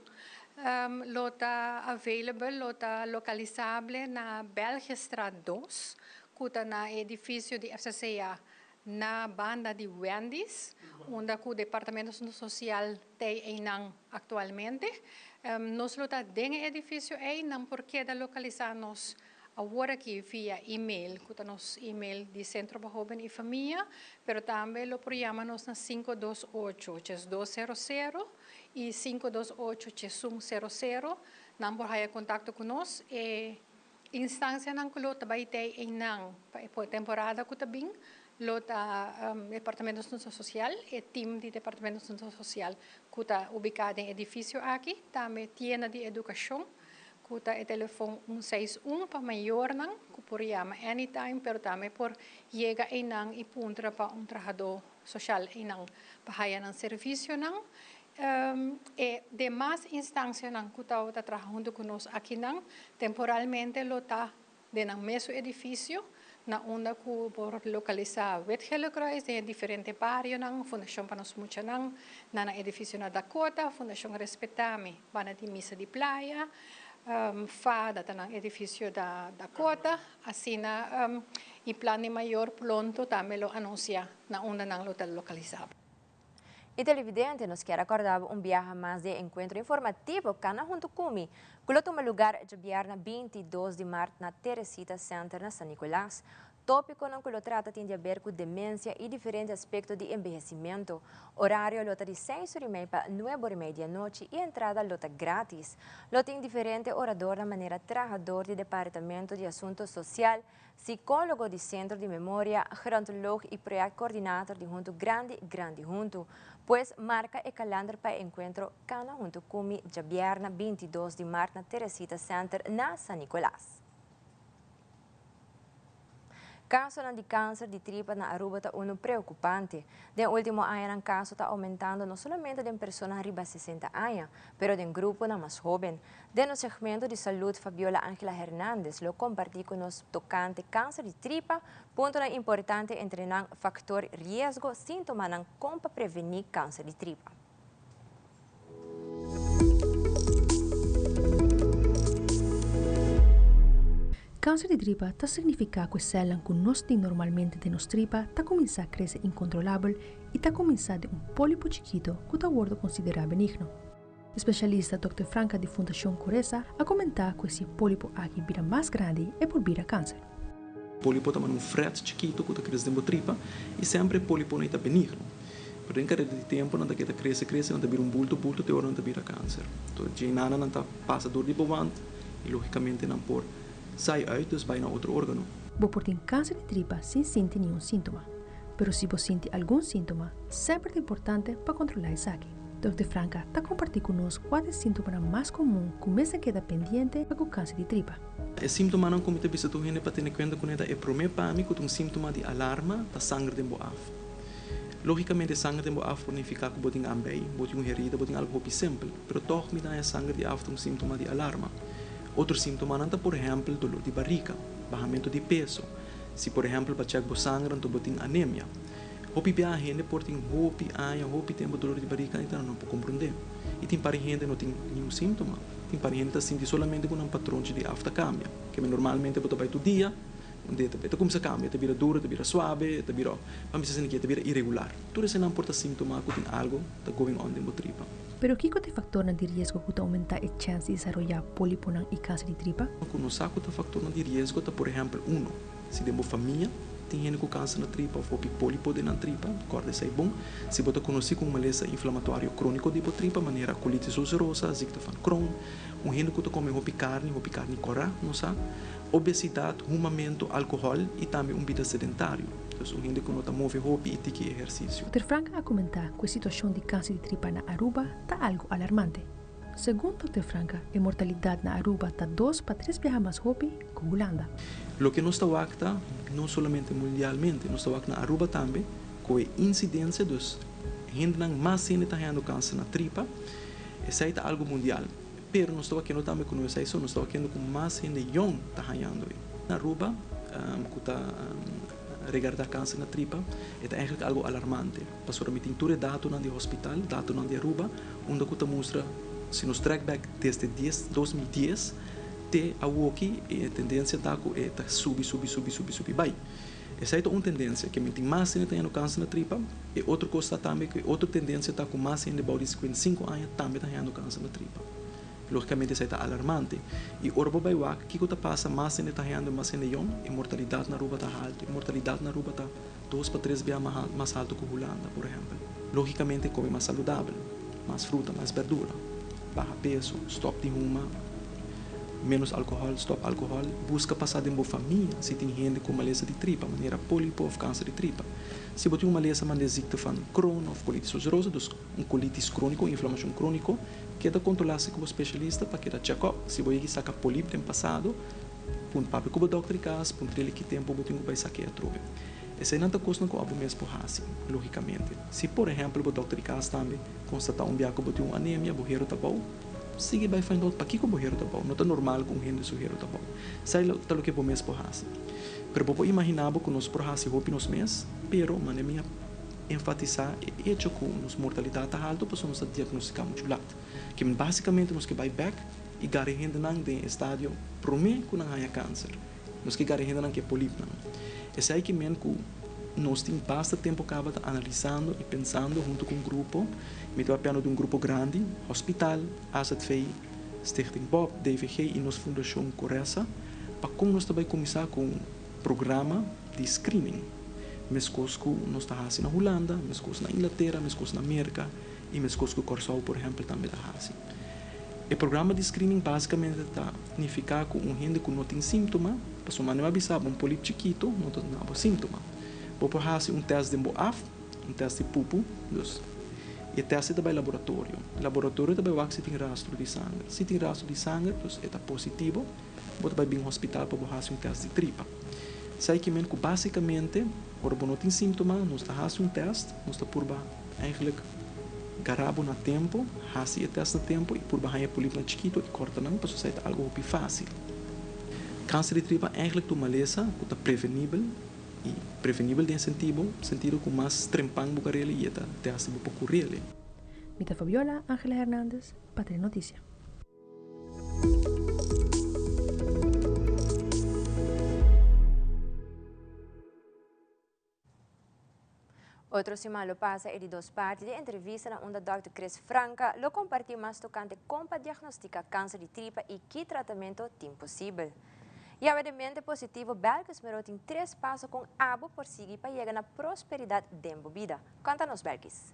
lo ta available, lo ta lokalisable na Belgiëstraat dos, ku ta na e edifisio di FCCA na banda di Wendy's, unda ku Departamento Asunto Sosial t'ei einan aktualmente. Nos lo ta den e edifisio ei, nan por keda lokalisá nos awor aki via email, ku ta nos email di Sentro pa Hóben i Famia, pero tambe lo por yama nos na 528 8200 i 528 8100. Nan por haya kontakto ku nos. E instansianan ku lo ta bai tei einan pa e temporada ku ta bin lo ta Departamento Asunto Sosial, e tim di Departamento Asunto Sosial ku ta ubiká den edifisio aki, tambe Tienda di Edukashon ku ta e telefon 161 pa mayornan ku por yama anytime pero tambe por yega einan i puntra pa un trahadó sosial einan pa haya nan servisionan. E demas instansianan ku tabata traha huntu ku nos akinan temporalmente lo ta den nan mesun edifisio na unda ku por lokalisá Wit Gele Kruis den e diferente barionan, Fundashon pa Nos Muchanan na nan edifisio na Dakota, Fundashon Respetami banda di Misa di Playa, FADA ta nan edifisio da Dakota, asina i Plan di Mayor plonto tambe lo anunsiá na unda nan lo ta lokalisá. Y televidente, nos kier a corda bo un biaha mas di e encuentro informativo Cana Hunto Cu Mi, cu lo tuma lugar djabièrnè 22 di mart na Teresita Center na San Nicolas. Tópiconan cu lo trata tin di haber cu demencia y diferente aspecto di embehecimento. Horario lo ta di seis ora y mei pa nuebe ora y mei di anochi y entrada lo ta gratis. Lo tin diferente oradornan manera trahador di Departamento di Asunto Social, Psicólogo di Centro di Memoria, gerontoloog y projectcoördinator di Huntu Grandi, Grandi Huntu. Pues marca e kalender pa e encuentro Cana Huntu Cu Mi djabièrnè 22 di mart na Teresita Center na San Nicolas. Casonan di cancer di tripa na Aruba ta uno preocupante. Den ultimo añanan caso ta aumentando no solamente den personanan riba 60 aña, pero den gruponan mas hoben. Den nos segmento di salud Fabiola Angela Hernandez lo comparti cu nos tocante cancer di tripa, puntonan importante entre nan factor riesgo, sintomanan con pa preveni cancer di tripa. Cancer di tripa ta significa cu e celnan cu nos tin normalmente den nos tripa ta cuminsa crece incontrolabel y ta cuminsa den un polipo chikito cu ta wordo considera benigno. Especialista Dòkter Franca di Fundacion Coresa a comenta cu si e polipo aki bira mas grandi e por bira cancer. Polipo ta manda un fret chikito cu ta crece den bo tripa y semper e poliponan ta benigno. Pero den careda di tempo nan ta keda crece crece nan ta bira un bulto bulto te ora nan ta bira cancer. Entonces djeinana nan ta pasa door di bo wand y logicamente nan por sai uit dus bai na otro organo. Bo por tin cancer di tripa sin sinti niun sintoma. Pero si bo sinti algun sintoma, semper ta importante pa controla esaki. Dòkter Franca ta kompartí ku nos kua ta e síntomanan mas komun ku mester keda pendiente pa ku kanser di tripa. E síntomanan ku mi ta bisa tur hende pa tene kuenta kuné ta e promé pa mi ku ta un síntoma di alarma ta sanger den bo af. Lógikamente sanger den bo af por nifiká ku bo tin ambei, bo tin un herida, bo tin algu hopi simpel, pero tòg mi ta haña sanger di af ta un síntoma di alarma. Otro síntomanan ta por ehèmpel doló di barika, bahamentu di peso, si por ehèmpel pa chèk bo sanger anto bo tin anemia. Hopi biaha hende por tin hopi aña, hopi tempu dolor di barika i ta no por komprondé. I tin par hende no tin niun síntoma. Tin par hende ta sinti solamente ku nan patronchi di af ta kambia. Keme normalmente bo ta bai tur dia, un dia e ta kumsa kambia, e ta bira duru, e ta bira suabe, e ta bira, pa mi sa esaki, e ta bira iregular. Tur esenan por ta síntoma ku tin algu ta going on den bo tripa. Pero kiko ta e faktornan di riesgo ku ta oumentá e chèns di desaroyá póliponan i kanser di tripa? Ku no sa ku ta faktornan di riesgo ta por ehèmpel uno. Si den bo famia tin hende ku kanser na tripa òf hopi pólipo den nan tripa, kòrda esei bon. Si bo ta konosí ku un malesa inflamatorio króniko di bo tripa, manera kolitis ulserosa, zikte van Crohn, un hende ku ta kome hopi karni, hopi karni kòrá, no sa, obesidat, humamentu, alkohòl i tambe un bida sedentario, dus un hende ku no ta move hopi i tiki ehersisio. Dòkter Frank a komentá ku e situashon di kanser di tripa na Aruba ta algu alarmante. Segun Dòkter Franca, e mortalidat na Aruba ta dos pa tres biaha mas hopi ku Hulanda. Loke nos ta wak ta, no solamente mundialmente, nos ta wak na Aruba tambe, ku e insidensia, dus hendenan mas hende ta hañando kanser na tripa, esei ta algu mundial. Pero nos ta wakiendo tambe ku no esei so, nos ta wakiendo ku mas hende yòn ta hañando e. Na Aruba, ku ta regarda kanser na tripa, e ta eigenlijk algu alarmante. Pasobra mi tin tur e datonan di hospital, datonan di Aruba, unda ku ta mustra si nos trek bek desde dies 2010 te awoki e tendensia ta ku e ta subi subi subi subi subi bai. Esei ta un tendensia ke mi tin mas hende ta yendo kanser na tripa. E otro kos ta tambe ku e otro tendensia ta ku mas hende bou di 55 aña tambe ta yendo kanser na tripa. Lógicamente esei ta alarmante. I ora bo bai wak kiko ta pasa mas hende ta hañando mas hende yòn, e mortalidat na Aruba ta haltu. E mortalidat na Aruba ta dos pa tres bia mas haltu ku Hulanda, por ehèmpel. Lógicamente kome mas saludabel, mas fruta, mas berdura, baha peso, stòp di huma, ménos alkohòl, stòp alkohòl, buska pasa den bo famia si tin hende ku malesa di tripa, manera pólipo òf kanser di tripa. Si bo tin un malesa manera ziekte van Crohn òf colitis ulcerosa, dus un colitis crónico, un inflamashon crónico, Keda kontrolá si ku bo spesialista pa keda chèkòp. Si bo yegi saka polip den pasado, pun papia ku bo dòkter di kas, puntr'el ki tempu bo tin ku bai sak'é atrobe. Eseinan ta kosnan ku abo mes por hasi, lógikamente. Si por ehèmpel bo dòkter di kas tambe konstatá un bia ku bo tin un anemia, bo hero ta bou, sigui bai find out pakiko bo hero ta bou. No ta normal ku un hende su hero ta bou. Esei ta loke bo mes por hasi. Pero bo por imaginá bo ku nos por hasi hopi nos mes, pero manera mi a. Enfatisá e echo ku nos mortalidat ta haltu pasobra nos ta diagnostiká muchu lat. Ke men básikamente nos ke bai bèk i gara e hendenan den e estadio promé ku nan haña kanser. Nos ke gara e hendenan ku e polipnan. Esei ke men ku nos tin basta tempu kaba ta analisando i pensando huntu ku un grupo, mi ta papiando di un grupo grandi, hospital, AZV, Stichting Bob, DVG i nos fundashon Coresa, pa kon nos ta bai kuminsá ku un programa di screening. Meskos ku nos ta hasi na Hulanda, meskos na Inglatera, meskos na Merka i meskos ku Kòrsou por ehèmpel tambe ta hasi. E programa di screening básikamente ta nifiká ku un hende ku no tin síntoma, pasobra mane bo a bisa bo un polip chikitu no ta duna bo síntoma. Bo por hasi un tèst den bo af, un tèst di pupu, dus e tèst ei ta bai laboratorio. Laboratorio ta bai wak si tin rastro di sanger. Si tin rastro di sanger, dus e ta positivo. Bo ta bai bin hospital pa bo hasi un tèst di tripa. Esei ke men ku básikamente ora bo no tin síntoma nos ta hasi un tèst, nos ta purba eigentlik gara bo na tempu, hasi e tèst na tempu i purba haña e polipnan chikitu i kòrta nan pasobra esei ta algu hopi fásil. Kanser di tripa eigentlik ta un malesa ku ta prevenibel i prevenibel den sentibo sentido ku mas trempan bo karel i e ta tèst bo pa kurel. Mi ta Fabiola Angela Hernandez pa Telenoticia. Otro siman lo pasa e di dos parti di entrevista na unda Dòkter Chris Franca lo comparti mas tocante con pa diagnostica cancer di tripa y ki tratamento tin posibel. Yawe den mente positivo Belkis Mero tin tres paso con abo por sigui pa yega na prosperidad den bo bida. Conta nos Belkis.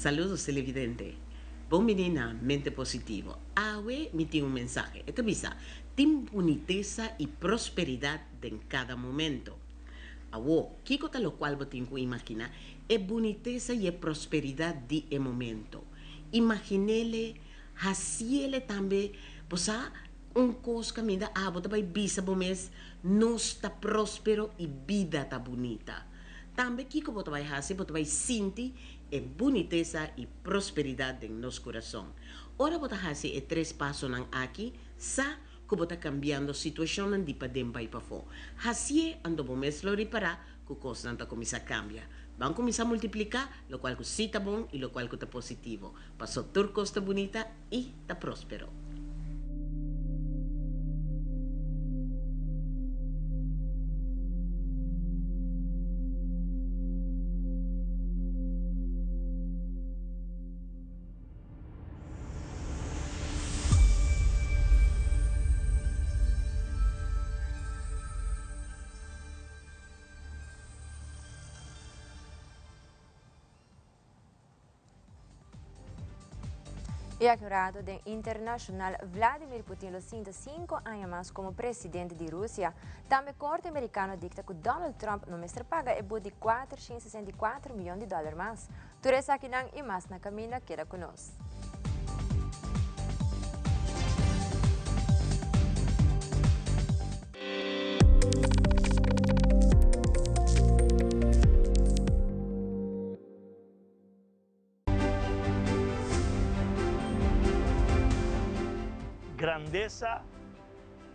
Saludos televidente. Bon bini na Mente Positivo. Awe mi tin un mensahe. E ta bisa, Tin bunitesa y prosperidad den kada momento. Awor, kiko ta lokual bo tin ku imaginá? E bunitesa i e prosperidat di e momento. Imagin'ele, hasiele tambe. Bo sa, un kos kaminda abo ta bai bisa bo mes, Nos ta próspero i bida ta bunita. Tambe kiko bo ta bai hasi? Bo ta bai sinti e bunitesa i prosperidat den nos kurason. Ora bo ta hasi e tres pasonan aki, sa ku bo ta kambiando situashonnan di paden bai pafó. Hasié anto bo mes lo ripará ku kosnan ta kuminsá kambia. Ban kuminsá multipliká lokual ku sí ta bon i lokual ku ta positivo, pasó tur kos ta bunita i ta próspero. E acurado den internacional Vladimir Putin lo sinta 5 aña mas como presidente di Rusia. Tambe Corte Americano dicta cu Donald Trump no mester paga e boet di 464 miljoen di dollar mas. Tur esakinan y mas na caminda, keda cu nos. Grandesa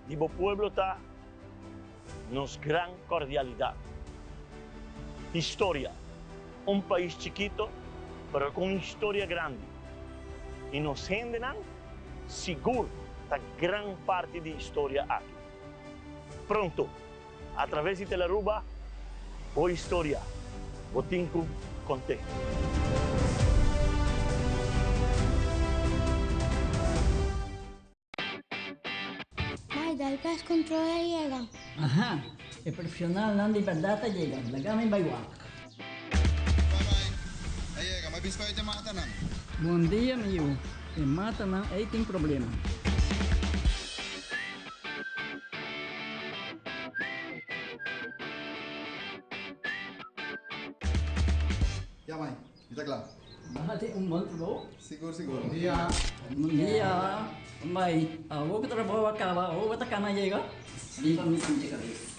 di bo pueblo ta nos gran cordialidad. Historia. Un pais chikito, pero cu un historia grandi. Y nos hendenan sigur ta gran parti di historia aki. Pronto, a traves di Telearuba, bo historia bo tin cu cont'e. Mai, dal pest control a yega. Aha, e profesionalnan di berdad a yega, laga mi bai wak. Bye bye, a yega, mi a bin spuit e matanan. Bon dia mi yu, e matanan ei tin problema. Ya mai, mi ta kla. Bo tin un bon trabou? Sigur, sigur. Bon dia. Bon dia. Bai, awor ku trabou a kaba, awor bo ta kana yega? Riba mi sinti kabes.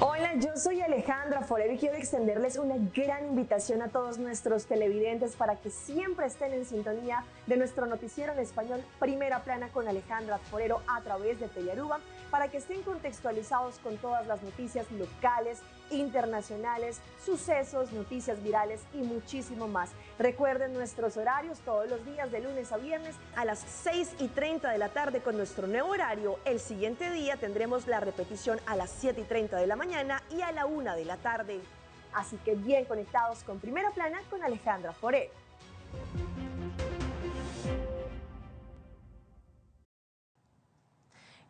Hola, yo soy Alejandra Forero y quiero extenderles una gran invitación a todos nuestros televidentes para que siempre estén en sintonía de nuestro noticiero en español Primera Plana con Alejandra Forero a través de Telearuba, para que estén contextualizados con todas las noticias locales, internacionales, sucesos, noticias virales y muchísimo más. Recuerden nuestros horarios todos los días de lunes a viernes a las 6:30 de la tarde con nuestro nuevo horario. El siguiente día tendremos la repetición a las 7:30 de la mañana y a la 1 de la tarde. Así que bien conectados con Primera Plana con Alejandra Forero.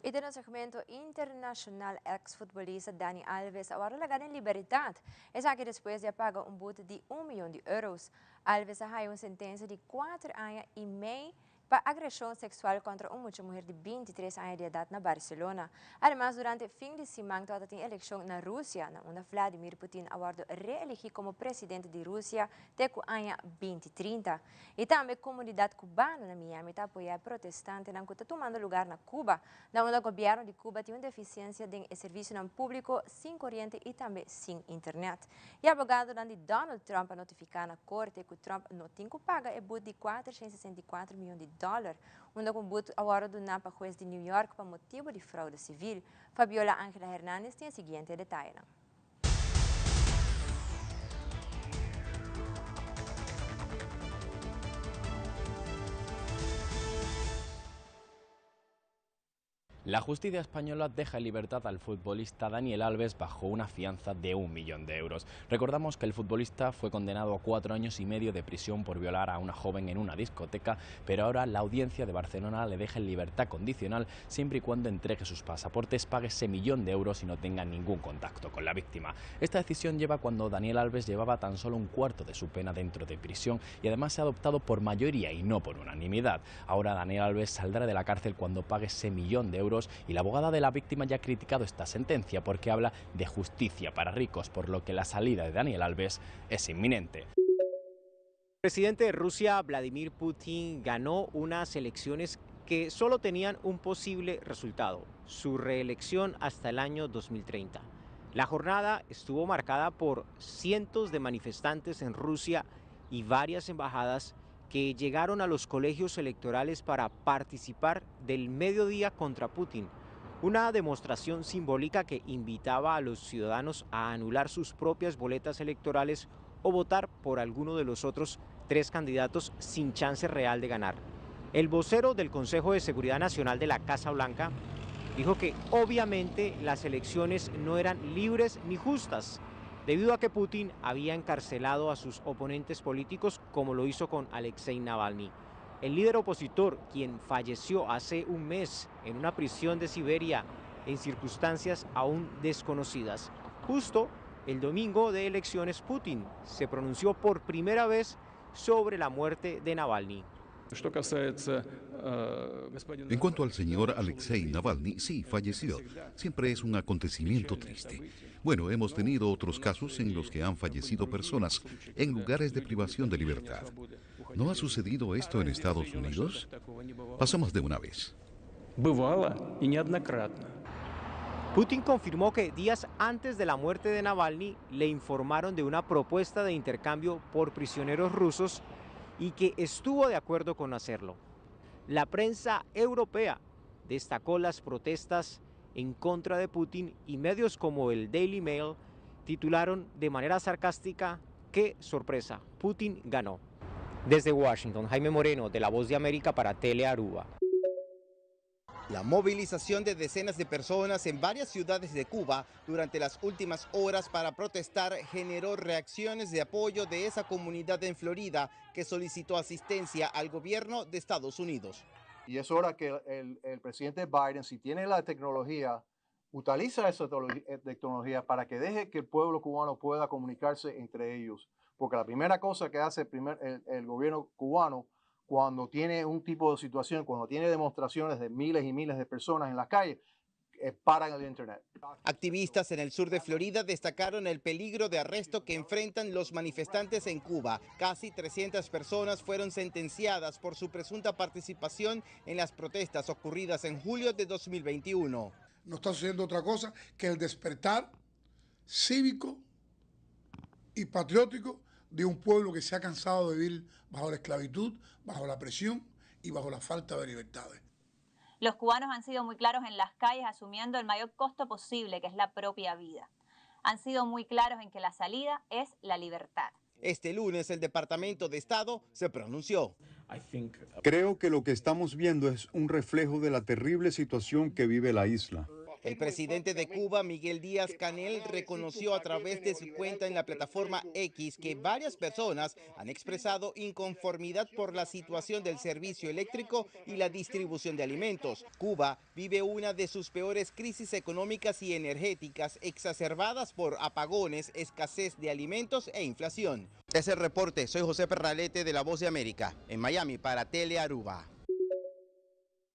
Y den nos segmento internacional, ex futbolista Dani Alves a wordo laga den libertad. Esaki despues di a paga un boete di un miyon di euros. Alves a haya un sentencia di cuater aña y mei pa agresion sexual contra un mucha muher di 23 aña di edad na Barcelona. Ademas, durante fin di siman tabata tin eleccion na Rusia, na unda Vladimir Putin a wordo reelegi como presidente di Rusia te cu aña 2030. Y tambe comunidad cubano na Miami ta apoya e protestantenan cu ta tumando lugar na Cuba, na unda gobierno di Cuba tin un deficiencia den e servicionan publico, sin coriente y tambe sin internet. E abogadonan di Donald Trump a notifica na corte cu Trump no tin cu paga e but di 464 miyon di dollar, unda cu un but a wordo duna pa hues di New York pa motibo di fraude civil. Fabiola Angela Hernandez tin e siguiente detayenan. La justicia española deja en libertad al futbolista Daniel Alves bajo una fianza de 1 millón de euros. Recordamos que el futbolista fue condenado a 4 años y medio de prisión por violar a una joven en una discoteca, pero ahora la audiencia de Barcelona le deja en libertad condicional siempre y cuando entregue sus pasaportes, pague ese millón de euros y no tenga ningún contacto con la víctima. Esta decisión lleva cuando Daniel Alves llevaba tan solo un cuarto de su pena dentro de prisión y además se ha adoptado por mayoría y no por unanimidad. Ahora Daniel Alves saldrá de la cárcel cuando pague ese millón de euros y la abogada de la víctima ya ha criticado esta sentencia porque habla de justicia para ricos, por lo que la salida de Daniel Alves es inminente. El presidente de Rusia, Vladimir Putin, ganó unas elecciones que solo tenían un posible resultado, su reelección hasta el año 2030. La jornada estuvo marcada por cientos de manifestantes en Rusia y varias embajadas que llegaron a los colegios electorales para participar del mediodía contra Putin, una demostración simbólica que invitaba a los ciudadanos a anular sus propias boletas electorales o votar por alguno de los otros 3 candidatos sin chance real de ganar. El vocero del Consejo de Seguridad Nacional de la Casa Blanca dijo que obviamente las elecciones no eran libres ni justas, debido a que Putin había encarcelado a sus oponentes políticos, como lo hizo con Alexei Navalny. El líder opositor, quien falleció hace un mes en una prisión de Siberia en circunstancias aún desconocidas. Justo el domingo de elecciones, Putin se pronunció por primera vez sobre la muerte de Navalny. En cuanto al señor Alexei Navalny, sí, falleció. Siempre es un acontecimiento triste. Bueno, hemos tenido otros casos en los que han fallecido personas en lugares de privación de libertad. ¿No ha sucedido esto en Estados Unidos? Pasó más de una vez. Бывало y неоднократно. Putin confirmó que días antes de la muerte de Navalny le informaron de una propuesta de intercambio por prisioneros rusos y que estuvo de acuerdo con hacerlo. La prensa europea destacó las protestas en contra de Putin y medios como el Daily Mail titularon de manera sarcástica ¡Qué sorpresa! Putin ganó. Desde Washington, Jaime Moreno, de La Voz de América para Tele Aruba. La movilización de decenas de personas en varias ciudades de Cuba durante las últimas horas para protestar generó reacciones de apoyo de esa comunidad en Florida que solicitó asistencia al gobierno de Estados Unidos. Y es hora que el presidente Biden, si tiene la tecnología, utiliza esa tecnología para que deje que el pueblo cubano pueda comunicarse entre ellos. Porque la primera cosa que hace el gobierno cubano cuando tiene un tipo de situación, cuando tiene demostraciones de miles y miles de personas en las calles, paran el internet. Activistas en el sur de Florida destacaron el peligro de arresto que enfrentan los manifestantes en Cuba. Casi 300 personas fueron sentenciadas por su presunta participación en las protestas ocurridas en julio de 2021. No está sucediendo otra cosa que el despertar cívico y patriótico de un pueblo que se ha cansado de vivir bajo la esclavitud, bajo la presión y bajo la falta de libertades. Los cubanos han sido muy claros en las calles, asumiendo el mayor costo posible, que es la propia vida. Han sido muy claros en que la salida es la libertad. Este lunes el Departamento de Estado se pronunció. Creo que lo que estamos viendo es un reflejo de la terrible situación que vive la isla. El presidente de Cuba, Miguel Díaz Canel, reconoció a través de su cuenta en la plataforma X que varias personas han expresado inconformidad por la situación del servicio eléctrico y la distribución de alimentos. Cuba vive una de sus peores crisis económicas y energéticas, exacerbadas por apagones, escasez de alimentos e inflación. Es el reporte. Soy José Pernalete de La Voz de América, en Miami para Tele Aruba.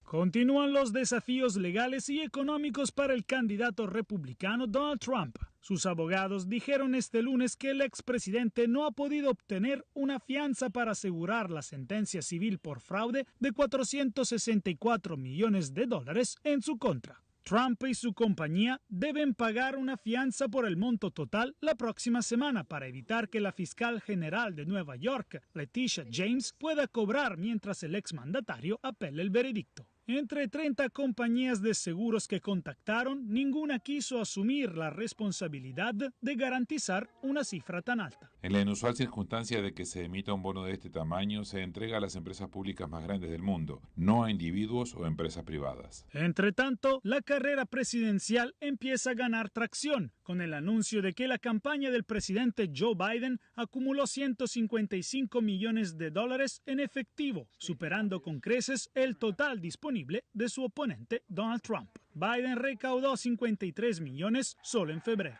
Continúan los desafíos legales y económicos para el candidato republicano Donald Trump. Sus abogados dijeron este lunes que el expresidente no ha podido obtener una fianza para asegurar la sentencia civil por fraude de 464 millones de dólares en su contra. Trump y su compañía deben pagar una fianza por el monto total la próxima semana para evitar que la fiscal general de Nueva York, Letitia James, pueda cobrar mientras el exmandatario apele el veredicto. Entre 30 compañías de seguros que contactaron, ninguna quiso asumir la responsabilidad de garantizar una cifra tan alta. En la inusual circunstancia de que se emita un bono de este tamaño, se entrega a las empresas públicas más grandes del mundo, no a individuos o empresas privadas. Entre tanto, la carrera presidencial empieza a ganar tracción con el anuncio de que la campaña del presidente Joe Biden acumuló 155 millones de dólares en efectivo, superando con creces el total disponible de su oponente Donald Trump. Biden recaudó 53 millones solo en febrero.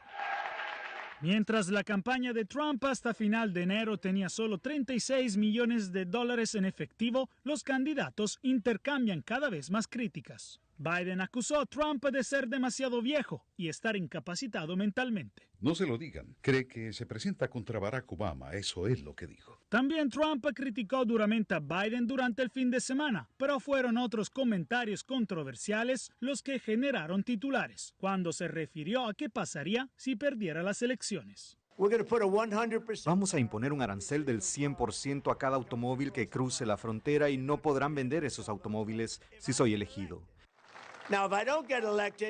Mientras la campaña de Trump hasta final de enero tenía solo 36 millones de dólares en efectivo, los candidatos intercambian cada vez más críticas. Biden acusó a Trump de ser demasiado viejo y estar incapacitado mentalmente. No se lo digan. Cree que se presenta contra Barack Obama. Eso es lo que dijo. También Trump criticó duramente a Biden durante el fin de semana, pero fueron otros comentarios controversiales los que generaron titulares, cuando se refirió a qué pasaría si perdiera las elecciones. Vamos a imponer un arancel del 100% a cada automóvil que cruce la frontera y no podrán vender esos automóviles si soy elegido.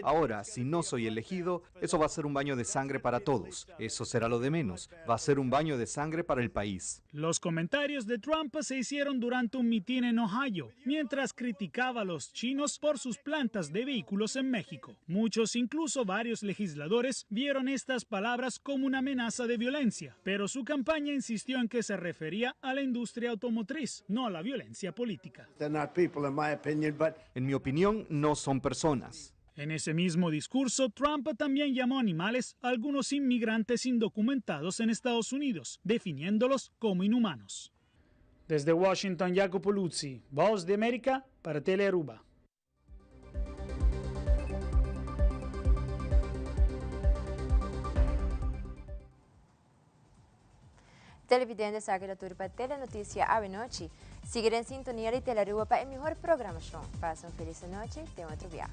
Ahora, si no soy elegido, eso va a ser un baño de sangre para todos. Eso será lo de menos. Va a ser un baño de sangre para el país. Los comentarios de Trump se hicieron durante un mitin en Ohio, mientras criticaba a los chinos por sus plantas de vehículos en México. Muchos, incluso varios legisladores, vieron estas palabras como una amenaza de violencia, pero su campaña insistió en que se refería a la industria automotriz, no a la violencia política. En mi opinión, no son personas. En ese mismo discurso, Trump también llamó animales a algunos inmigrantes indocumentados en Estados Unidos, definiéndolos como inhumanos. Desde Washington, Jacopo Luzzi, Voz de América, para Telearuba. Televidente esaki ta tur pa Telenoticia awe nochi. Sigui den sintonia di Telearuba pa e mihor programacion. Pasa un feliz anochi, te otro biaha.